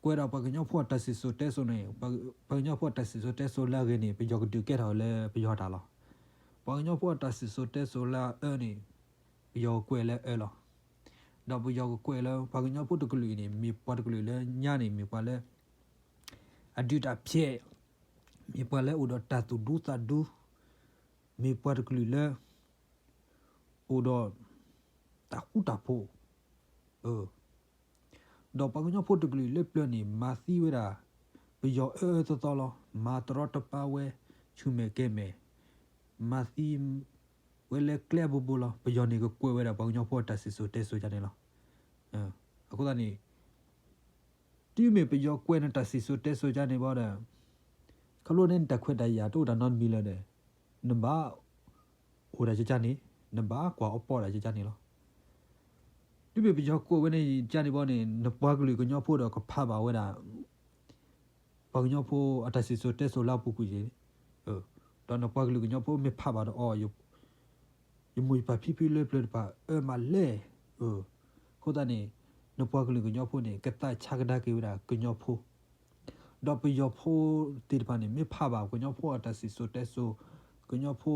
ကွဲးဒီးပှၤကညီဖိအတၢ်စံၣ်စိၤတဲစိၤန့ၣ်, ပှၤကညီဖိအတၢ်စံၣ်စိၤတဲစိၤလၢအဂ့ၤန့ၣ် ပယီၤကဒုးကဲထီၣ်လၢပယီၤတၢ်လီၤ. ပှၤကညီဖိအတၢ်စံၣ်စိၤတဲစိၤလၢအအၢန့ၣ် ပယီၤကကွဲးလၢအအၢလီၤ. ဒီးပယီၤကကွဲးလၢ ပှၤကညီဖိတကလုာ်အံၤန့ၣ် မ့ၢ်ပှၤတကလုာ်လၢညါန့ၣ် မ့ၢ်ပှၤလၢ အဒုးတၢ်ဖျဲး မ့ၢ်ပှၤလၢအိၣ်ဒီးတၢ်သူၣ်ဒူသးဒူ, မ့ၢ်ပှၤတကလုာ်လၢ အိၣ်ဒီး တၢ်ဃူတၢ်ဖိး, ဒီးပှၤကညီဖိတကလုာ်လၢပျၢၤန့ၣ် မၤသံဝဲဒၣ် ပယီၤအၢအၢသီသီလီၤ. မၤတရီတပါဝဲ ဆူၣ်မဲာ်ကဲၤမဲာ်, မၤသံဝဲလၢကျဲအဘိဘိလီၤ. ပယီၤန့ၣ်ကကွဲးဝဲဒၣ်ပှၤကညီဖိအတၢ်စံၣ်စိၤတဲစိၤဒ်န့ၣ်လီၤ. အဃိသတးန့ၣ် တုၤမ့ၢ်ပယီၤကွဲးနတၢ်စံၣ်စိၤတဲစိၤဒ်န့ၣ်ဘၣ်ဒီး ခီဖျိန့ၣ်နတၢ်ခွဲးတၢ်ယာ်တအိၣ်တၢ်နီတမံၤလၢၤဒီး နဘၣ်အိၣ်ဒၣ်ကကန့ၣ်, နဘၣ်ကွၢ်အီပီၣ်ဒၣ်ကကန့ၣ်လီၤ. တုၤမ့ၢ်ပယီၤကွဲးဝဲန့ၣ်ကန့ၣ်ဘၣ်န့ၣ် နပှၤကလုာ်ကညီဖိဒီးကဖးဘၣ်ဝဲဒၣ် ပှၤကညီဖိအတၢ်စံၣ်စိၤတဲစိၤလၢအပူၤကွံာ်န့ၣ်, ဒီးနပှၤကလုာ်ကညီဖိမ့ၢ်ဖးဘၣ်ဒီးအီၤ ယမိၢ်ယပၢ်ဖံဖုလၢပျၢၤတဖၣ်အၢမးလဲၣ်. အဃိသတးန့ၣ် နပှၤကလုာ်ကညီဖိန့ၣ် ကသးဆါကဒါက့ၤဝဲဒၣ်ကညီဖိ ဒီးပယီၤဖိသ့ၣ်တဖၣ်န့ၣ် မ့ၢ်ဖးဘၣ်ကညီဖိအတၢ်စံၣ်စိၤတဲစိၤ, ကညီဖိ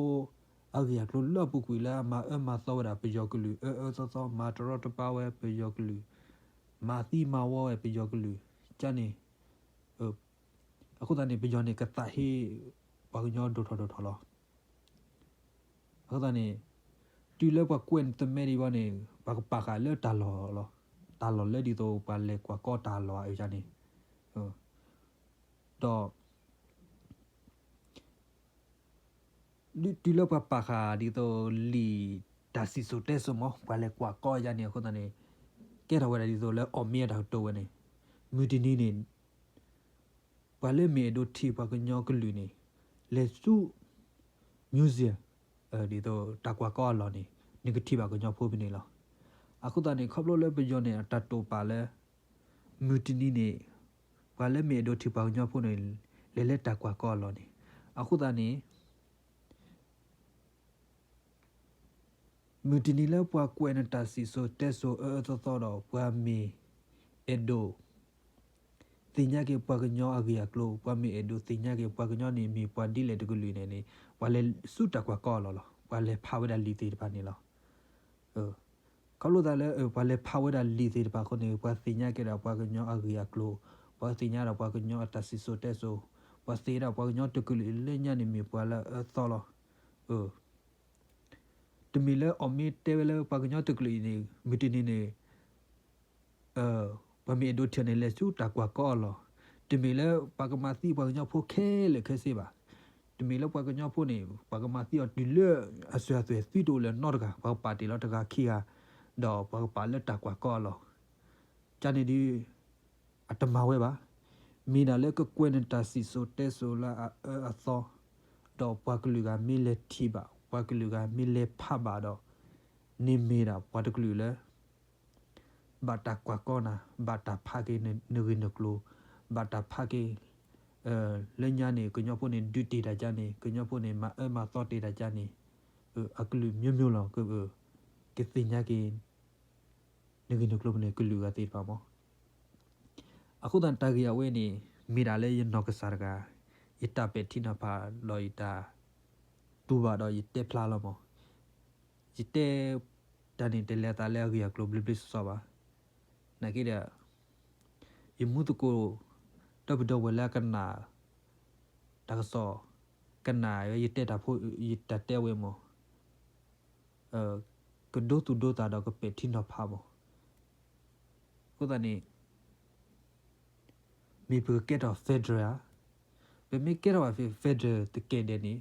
အဂ့ၢ်အကျိၤလၢအပူၤကွံာ်လၢအမၤအၢမၤသီဝဲဒၣ်ပယီၤကလုာ် အၢအၢသီသီ မၤတရီတပါဝဲပယီၤကလုာ်, မၤသံမၤဝီဝဲပယီၤကလုာ်ကန့ၣ်, အဃိသတးန့ၣ် ပယီၤန့ၣ်ကသးဟ့ ပှၤကညီဒိၣ်ထီၣ်ဒိၣ်ထီၣ်လီၤ. အဃိသတးန့ၣ် တုၤလၢပှၤကွဲးနသမဲဒံးဘၣ်န့ၣ် ပှၤကပာ်ဃာ်လၢတၢ်လီၢ်လီၤ. တၢ်လီၢ်လၢဒ်သိးပှၤလဲၤကွၢ်ကီတၢ်လီၢ်အံၤန့ၣ်, ဒီး တုၤလၢပှၤပာ်ဃာ်ဒ်သိးလံာ်တၢ်စံၣ်စိၤတဲစိၤမး ပှၤလဲၤကွၢ်ကီယါန့ၣ် အဃိသတးန့ၣ် ကဲထီၣ်ဝဲဒၣ်ဒ်သိးလၢအီၣ်မ့ၢ်အတၢ်ကတိၤဝဲန့ၣ်, မုၢ်တနံၤန့ၣ် ပှၤလၢမ့ၢ်အဲၣ်ဒိးထံၣ်ပှၤကညီကလုာ်န့ၣ် လဲၤဆူ museum ဒ်သိးတၢ်ကွၢ်ကီအလီၢ်န့ၣ် နကထံၣ်ဘၣ်ကညီဖိဖဲန့ၣ်လီၤ. အဃိသတးန့ၣ် ခီဖျိလၢပယီၤန့ၣ် အတၢ်တိာ်ပာ်လၢ မုၢ်တနံၤန့ၣ် ပှၤလၢမ့ၢ်အဲၣ်ဒိးထံၣ်ပှၤကညီဖိန့ၣ် လဲၤလၢတၢ်ကွၢ်ကီအလီၢ်န့ၣ်, အဃိသတးန့ၣ် မုၢ်တနံၤလၢပှၤကွဲးနတၢ်စံၣ်စိၤတဲစိၤအၢအၢသီသီဒီး ပှၤမ့ၢ်အဲၣ်ဒိးသ့ၣ်ညါက့ၤပှၤကညီအဂ့ၢ်အကျိၤ, ပှၤမ့ၢ်အဲၣ်ဒိးသ့ၣ်ညါက့ၤပှၤကညီန့ၣ် မ့ၢ်ပှၤဒ်လဲၣ်တကလုာ်န့ၣ်န့ၣ် ပှၤလဲၤဆူတၢ်ကွၢ်ကီအလီၢ်လီၤ. ပှၤလဲၤဖးဝဲဒၣ်လံာ်သ့ၣ်တဖၣ်န့ၣ်လီၤ. ခီဖျိသးလၢ ပှၤလဲၤဖးဝဲဒၣ်လံာ်သ့ၣ်တဖၣ်အဃိန့ၣ် ပှၤသ့ၣ်ညါက့ၤဒၣ်ပှၤကညီအဂ့ၢ်အကျိၤ, ပှၤသ့ၣ်ညါဒၣ်ပှၤကညီအတၢ်စံၣ်စိၤတဲစိၤ, ပှၤသ့ၣ်ညါဒၣ်ပှၤကညီတကလုာ်လၢညါန့ၣ်မ့ၢ်ပှၤလၢအအၢသီလီၤ. တမ့ၢ်လၢအီၣ်မ့ၢ်တဲဝဲလၢပှၤကညီတကလုာ်အံၤန့ၣ် မုၢ်တနံၤန့ၣ် ပှၤမ့ၢ်အဲၣ်ဒိးထံၣ်န့ၣ် လဲၤဆူတၢ်ကွၢ်ကီအလီၢ်, တမ့ၢ်လၢပှၤကမၤသံပှၤကညီဖိခဲလၢာ်ခဲဆ့ဘၣ်. တမ့ၢ်လၢပှၤကညီဖိန့ၣ် ပှၤကမၤသံအီၤတုၤလၢအစွဲအသွဲၣ်သံတအိၣ်လၢၤနီတဂၤ, ပှၤကပာ်တ့ၢ်လီၤတဂၤခံဂၤ, ဒီးပှၤကပာ်လၢတၢ်ကွၢ်ကီအလီၢ်, ကန့ၣ်ဒုး အတမၤဝဲဘၣ်. မ့ၢ်ဒၣ်လၢကကွဲးနတၢ်စံၣ်စိၤတဲစိၤလၢအအၢအသီ, ဒီးပှၤကလုာ်ဂၤမ့ၢ်လဲၤထံၣ်ဘၣ်, ပှၤကလုာ်ဂၤမ့ၢ်လဲၤဖးဘၣ်ဒီး န့ၣ်မ့ၢ်ဒၣ်ပှၤတကလုာ်လၢ ဘၣ်တၢ်ကွၢ်ကီနၤ, ဘၣ်တၢ်ဖးက့ၤနဂ့ၢ်နကျိၤ, ဘၣ်တၢ်ဖးက့ၤ လၢညါန့ၣ် ကညီဖိန့ၣ် ဒုးတ့ၢ်တၢ်ကန့ၣ်, ကညီဖိန့ၣ် မၤအၢမၤသီတ့ၢ်တၢ်ကန့ၣ်, အကလုာ် မျိုးမျိုး လီၤ. ကသ့ၣ်ညါက့ၤ နဂ့ၢ်နကျိၤဖဲန့ၣ် ကလုာ်ဂၤသ့ၣ်တဖၣ်မး. အဃိသတးတၢ်ဂ့ၢ်အဝဲန့ၣ် မ့ၢ်ဒၣ်လၢယနီၢ်ကစၢ်တဂၤ ယတၢ်ပဲာ်ထံနီၤဖးဒီးယတၢ်တူၢ်ဘၣ်ဒီးယတဲဖျါလီၤမး. ယတဲတၢ်န့ၣ်တလဲၤသးလၢအဂ့ၢ်အကျိၤဘျ့ဘျ့ဆှီဆှီဘၣ်. နာ်က့ဒီး ယမူသကိး ဒီပုၢ်ဒီဝဲၢ်လၢအကနၣ် တၢ်ကစီၣ် ကနၣ်ဝဲယတဲတၢ်ဖိ ယတၢ်တဲဝဲမး ကဒိသူၣ်ဒိသးဒီးကပဲာ်ထံနီၤဖးမး. အဃိသတးန့ၣ် မ့ၢ်ပကကဲထီၣ် federal ဧါ, ပမ့ၢ်ကဲထီၣ်ဘၣ်ဖဲ federal တကဲဒဲးန့ၣ်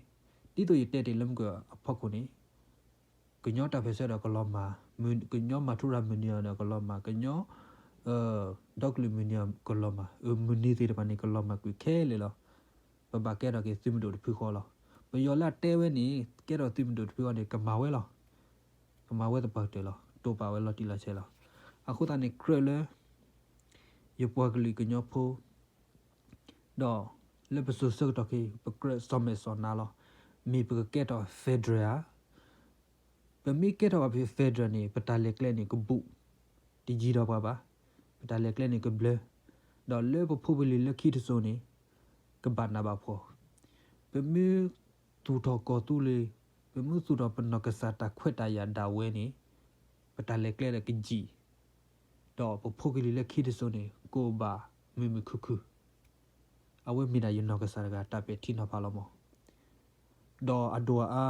ဒ်သိးယတဲတ့ၢ်လၢမုၢ်ကီၢ်အဖီခိၣ်န့ၣ် ကညီတၢ်ပၢၢ်ဆၢဒီးကလီၤမၢ်, ကညီမၤထူရၤမုၢ်နံၤအီၤဒီးကလီၤမၢ်, ကညီ ဒီကလုာ်မုၢ်နံၤအီၤကလီၤမၢ်, မုၢ်နံၤသ့ၣ်တဖၣ်န့ၣ် ကလီၤမၢ်ကွံာ်ခဲလၢာ်လီၤ. ပဘၣ်ကဲထီၣ်က့ၤသုးမုၢ်ဒိၣ်တဖုဃီလီၤ. ပယီၤလၢအတဲဝဲန့ၣ် ကဲထီၣ်သုးမုၢ်ဒိၣ်တဖုဃီန့ၣ် ကမၤဝဲလီၤ. ကမၤဝဲသပှၢ်ကတၢၢ်လီၤ. တိာ်ပာ်ဝဲလီၤတံၢ်လီၤဆဲးလီၤ. အဃိသတးန့ၣ် ကြၢးလၢ ယပှၤကလုာ်ကညီဖိ ဒီးလၢပစိၤဆၢကတီၢ်ခဲအံၤ ပကြၢးစီၤမဲာ်စီၤနါလီၤ. မ့ၢ်ပကကဲထီၣ် federal ဧါ. ပမ့ၢ်ကဲထီၣ်ဘၣ်ဖဲ federal န့ၣ် ပတၢ်လဲၤကျဲန့ၣ် ကဘူး, တယံၤဒီးပှၤဘၣ်. ပတၢ်လဲၤကျဲန့ၣ်ကဘျၢ, ဒီးလၢပဖိပလံၤလၢခံတစိၤန့ၣ် ကဘၣ်နးဘၣ်ဖှီၣ်. ပမ့ၢ်သူၣ်ထီၣ်ကီၢ်သူလ့ၤ, ပမ့ၢ်သူၣ်ထီၣ်ပနီၢ်ကစၢ်တၢ်ခွဲးတၢ်ယာ်ဒၣ်ဝဲန့ၣ် ပတၢ်လဲၤကျဲဒီးကယံာ်, ဒီးပဖိပလံၤလၢခံတစိၤန့ၣ် ကအိၣ်ဘၣ်မုာ်မုာ်ခုၣ်ခုၣ်. အဝဲမ့ၢ်ဒၣ်ယနီၢ်ကစၢ်တဂၤတၢ်ပဲာ်ထံနီၤဖးလီၤမး. ဒီးအဒိၣ်အအါ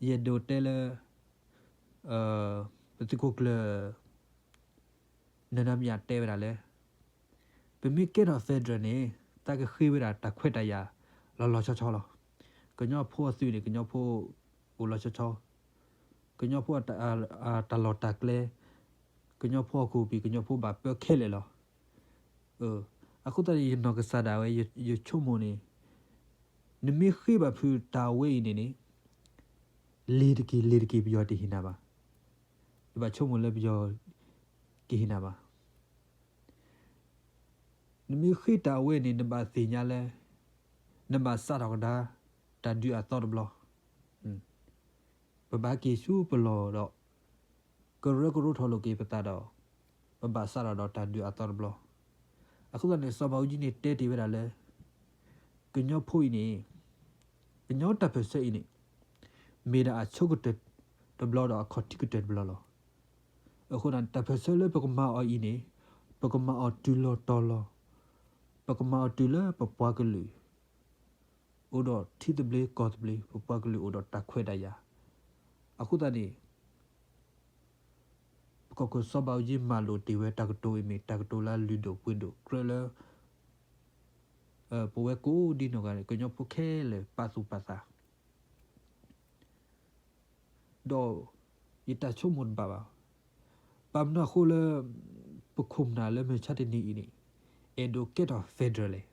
ယအဲၣ်ဒိးတဲလၢ ပသုးခိၣ်ကျၢၢ် နနမၠၣ်တဲဝဲဒၣ်လၢ ပမ့ၢ်ကဲထီၣ် federal န့ၣ် သးကဃ့ဝဲဒၣ်တၢ်ခွဲးတၢ်ယာ်လီၤလီၤဆီဆီလီၤ. ကညီဖိအသုးန့ၣ် ကညီဖိအိၣ်လီၤဆီဆီ, ကညီဖိ တၢ်လီၢ်တၢ်ကျဲ, ကညီဖိဟီၣ်ခိၣ်ပံၤ ကညီဖိဘၣ်ပၢခဲလၢာ်လီၤ. အဃိသတးန့ၣ် ယနီၢ်ကစၢ်ဒၣ်ဝဲ ယဆိကမိၣ်န့ၣ် နမ့ၢ်ဃ့ဘၣ်ဖုးတၢ်အဝဲအံၤန့ၣ်န့ၣ် လ့ၤတက့ၢ် လ့ၤတက့ၢ် ပယီၤတဟ့ၣ်နၤဘၣ်. ယဘၣ်ဆိကမိၣ်လၢပယီၤကဟ့ၣ်နၤဘၣ်. နမ့ၢ်ဃ့တၢ်အဝဲန့ၣ် နဘၣ်သ့ၣ်ညါလၢ နဘၣ်စးထီၣ်ကဒါ တၢ်ဒုးအသီတဘျီ. ပဘၣ်က့ၤဆူပလီၢ်ဒီး ကရၢကရိထီၣ်လိာ်က့ၤပသးဒီး ပဘၣ်စးထီၣ်ဒီးတၢ်ဒုးအသီတဘျီ. အဃိသတးန့ၣ် စီၤဘးအူကၠံန့ၣ်တဲတ့ၢ်ဝဲဒၣ်လၢ ကညီဖိအံၤန့ၣ် ကညီတၢ်ပၢၢ်ဆၢအံၤန့ၣ် မ့ၢ်ဒၣ်အဆိကတၢၢ်တဘျီဒီးအခီၣ်ထံးကတၢၢ်တဘျီလီၤ. အဃိန့ၣ် တၢ်ပၢၢ်ဆၢလၢပကမၤအီၤအံၤန့ၣ် ပကမၤအီၤတုၤလီၤတီၤလီၤ. ပကမၤအီၤတုၤလၢပပှၤကလုာ် အိၣ်ဒီးထံသဘျ့ကီၢ်သဘျ့, ပပှၤကလုာ်အိၣ်ဒီးတၢ်ခွဲးတၢ်ယာ်. အဃိသတးန့ၣ် ပကီၢ်ခိၣ်စီၤဘးအူကၠံမၤလိာ်တ့ၢ်ဝဲတၢ်ကတိၤအံၤမ့ၢ်တၢ်ကတိၤလၢလုၢ်ဒိၣ်ပှ့ၤဒိၣ်ကြၢးလၢ ပဝဲကိးဒ်နီၢ်ဂၤန့ၣ် ကညီဖိခဲလၢာ်ပာ်သူၣ်ပာ်သး ဒီးယတၢ်ဆိကမိၣ်တဘၣ်ဘၣ်. ဘၣ်မနုၤအဃိလၢ ပခိၣ်ပနၢ်လၢမုၢ်ဆါတနံၤအံၤန့ၣ် အဲၣ်ဒိးကဲထီၣ် federal လဲၣ်.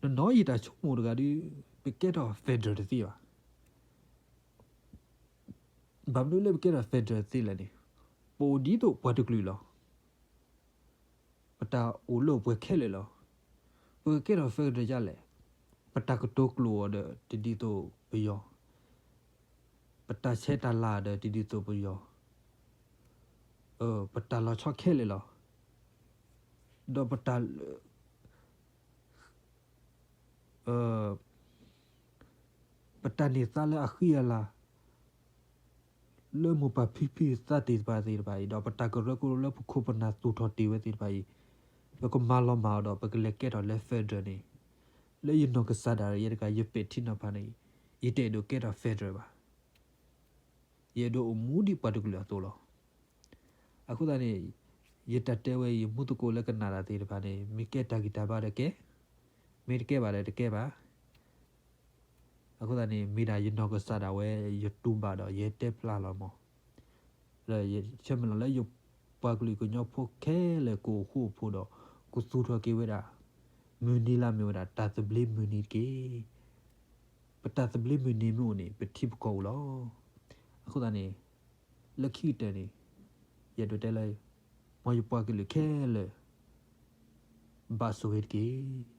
နီၢ်နီၢ်ယတၢ်ဆိကမိၣ်တဂၤဒီး ပကဲထီၣ် federal တသ့ဘၣ်. ဘၣ်မနုၤလၢပကဲထီၣ် federal တသ့လဲၣ်န့ၣ် ပအိၣ်ဒ်သိးပှၤတကလုာ်လီၤ. ပတၢ်အိၣ်လၢအိၣ်ပှဲၤခဲလၢာ်လီၤ. ပကကဲထီၣ် federal ဒ်လဲၣ်, ပတၢ်ကတိၤကျိာ်အီၤဒီးတဒ်သိးပယီၤ, ပတၢ်ဆဲးတၢ်လၤဒီးတဒ်သိးပယီၤ, ပတၢ်လီၤဆီခဲလၢာ်လီၤ. ဒီးပတၢ် ပတၢ်န့ၢ်သါလၢအဃံအလၤ လၢမိၢ်ပၢ်ဖံဖုသးတ့ၢ်တဖၣ်သ့ၣ်တဖၣ်အံၤ ဒီးပတၢ်ကရၢကရိလၢပခိၣ်ပနၢ်သူၣ်ထီၣ်တ့ၢ်ဝဲသ့ၣ်တဖၣ်အံၤ ပကမၤလီၤမၢ်အီၤဒီး ပကလဲၤကဲထီၣ်လၢ federal န့ၣ် လၢယနီၢ်ကစၢ်ဒၣ်ယဲတဂၤ ယပဲာ်ထံနီၤဖးန့ၣ် ယတအဲၣ်ဒိးကဲထီၣ် federal ဘၣ်. ယအဲၣ်ဒိးအိၣ်မူဒ်ပှၤတကလုာ်အသိးလီၤ. အဃိသတးန့ၣ် ယတၢ်တဲဝဲ ယမူသကိးလၢကနၣ်တၢ်သ့ၣ်တဖၣ်န့ၣ် မ့ၢ်ကဲတၢ်ဂံၢ်တၢ်ဘါဒီးကဲ, မ့ၢ်တကဲဘၣ်ဒီးတကဲဘၣ်. အဃိသတးန့ၣ် မ့ၢ်ဒၣ်ယနီၢ်ကစၢ်ဒၣ်ဝဲ ယတူၢ်ဘၣ်ဒီးယတဲဖျါလီၤမး. ဒီးယဆၢမုၢ်လၢ်လၢယပှၤကလုာ်ကညီဖိခဲလၢာ်ကအိၣ်ဃူအိၣ်ဖိးဒီး ကသူၣ်ထီၣ်က့ၤဝဲဒၣ် မုၢ်နံၤလၢမ့ၢ်ဝဲဒၣ်တၢ်သဘျ့မုၢ်နံၤတက့ၢ်. ပတၢ်သဘျ့မုၢ်နံၤမ့ၢ်အိၣ်န့ၣ် ပထံပကီၢ်အိၣ်လီၤ. အဃိသတးန့ၣ် လၢခံကတၢၢ်န့ၣ် ယအဲၣ်ဒိးတဲလၢ မ်ယပှၤကလုာ်ခဲလၢာ် ဘၣ်ဆိၣ်ဂ့ၤတက့ၢ်.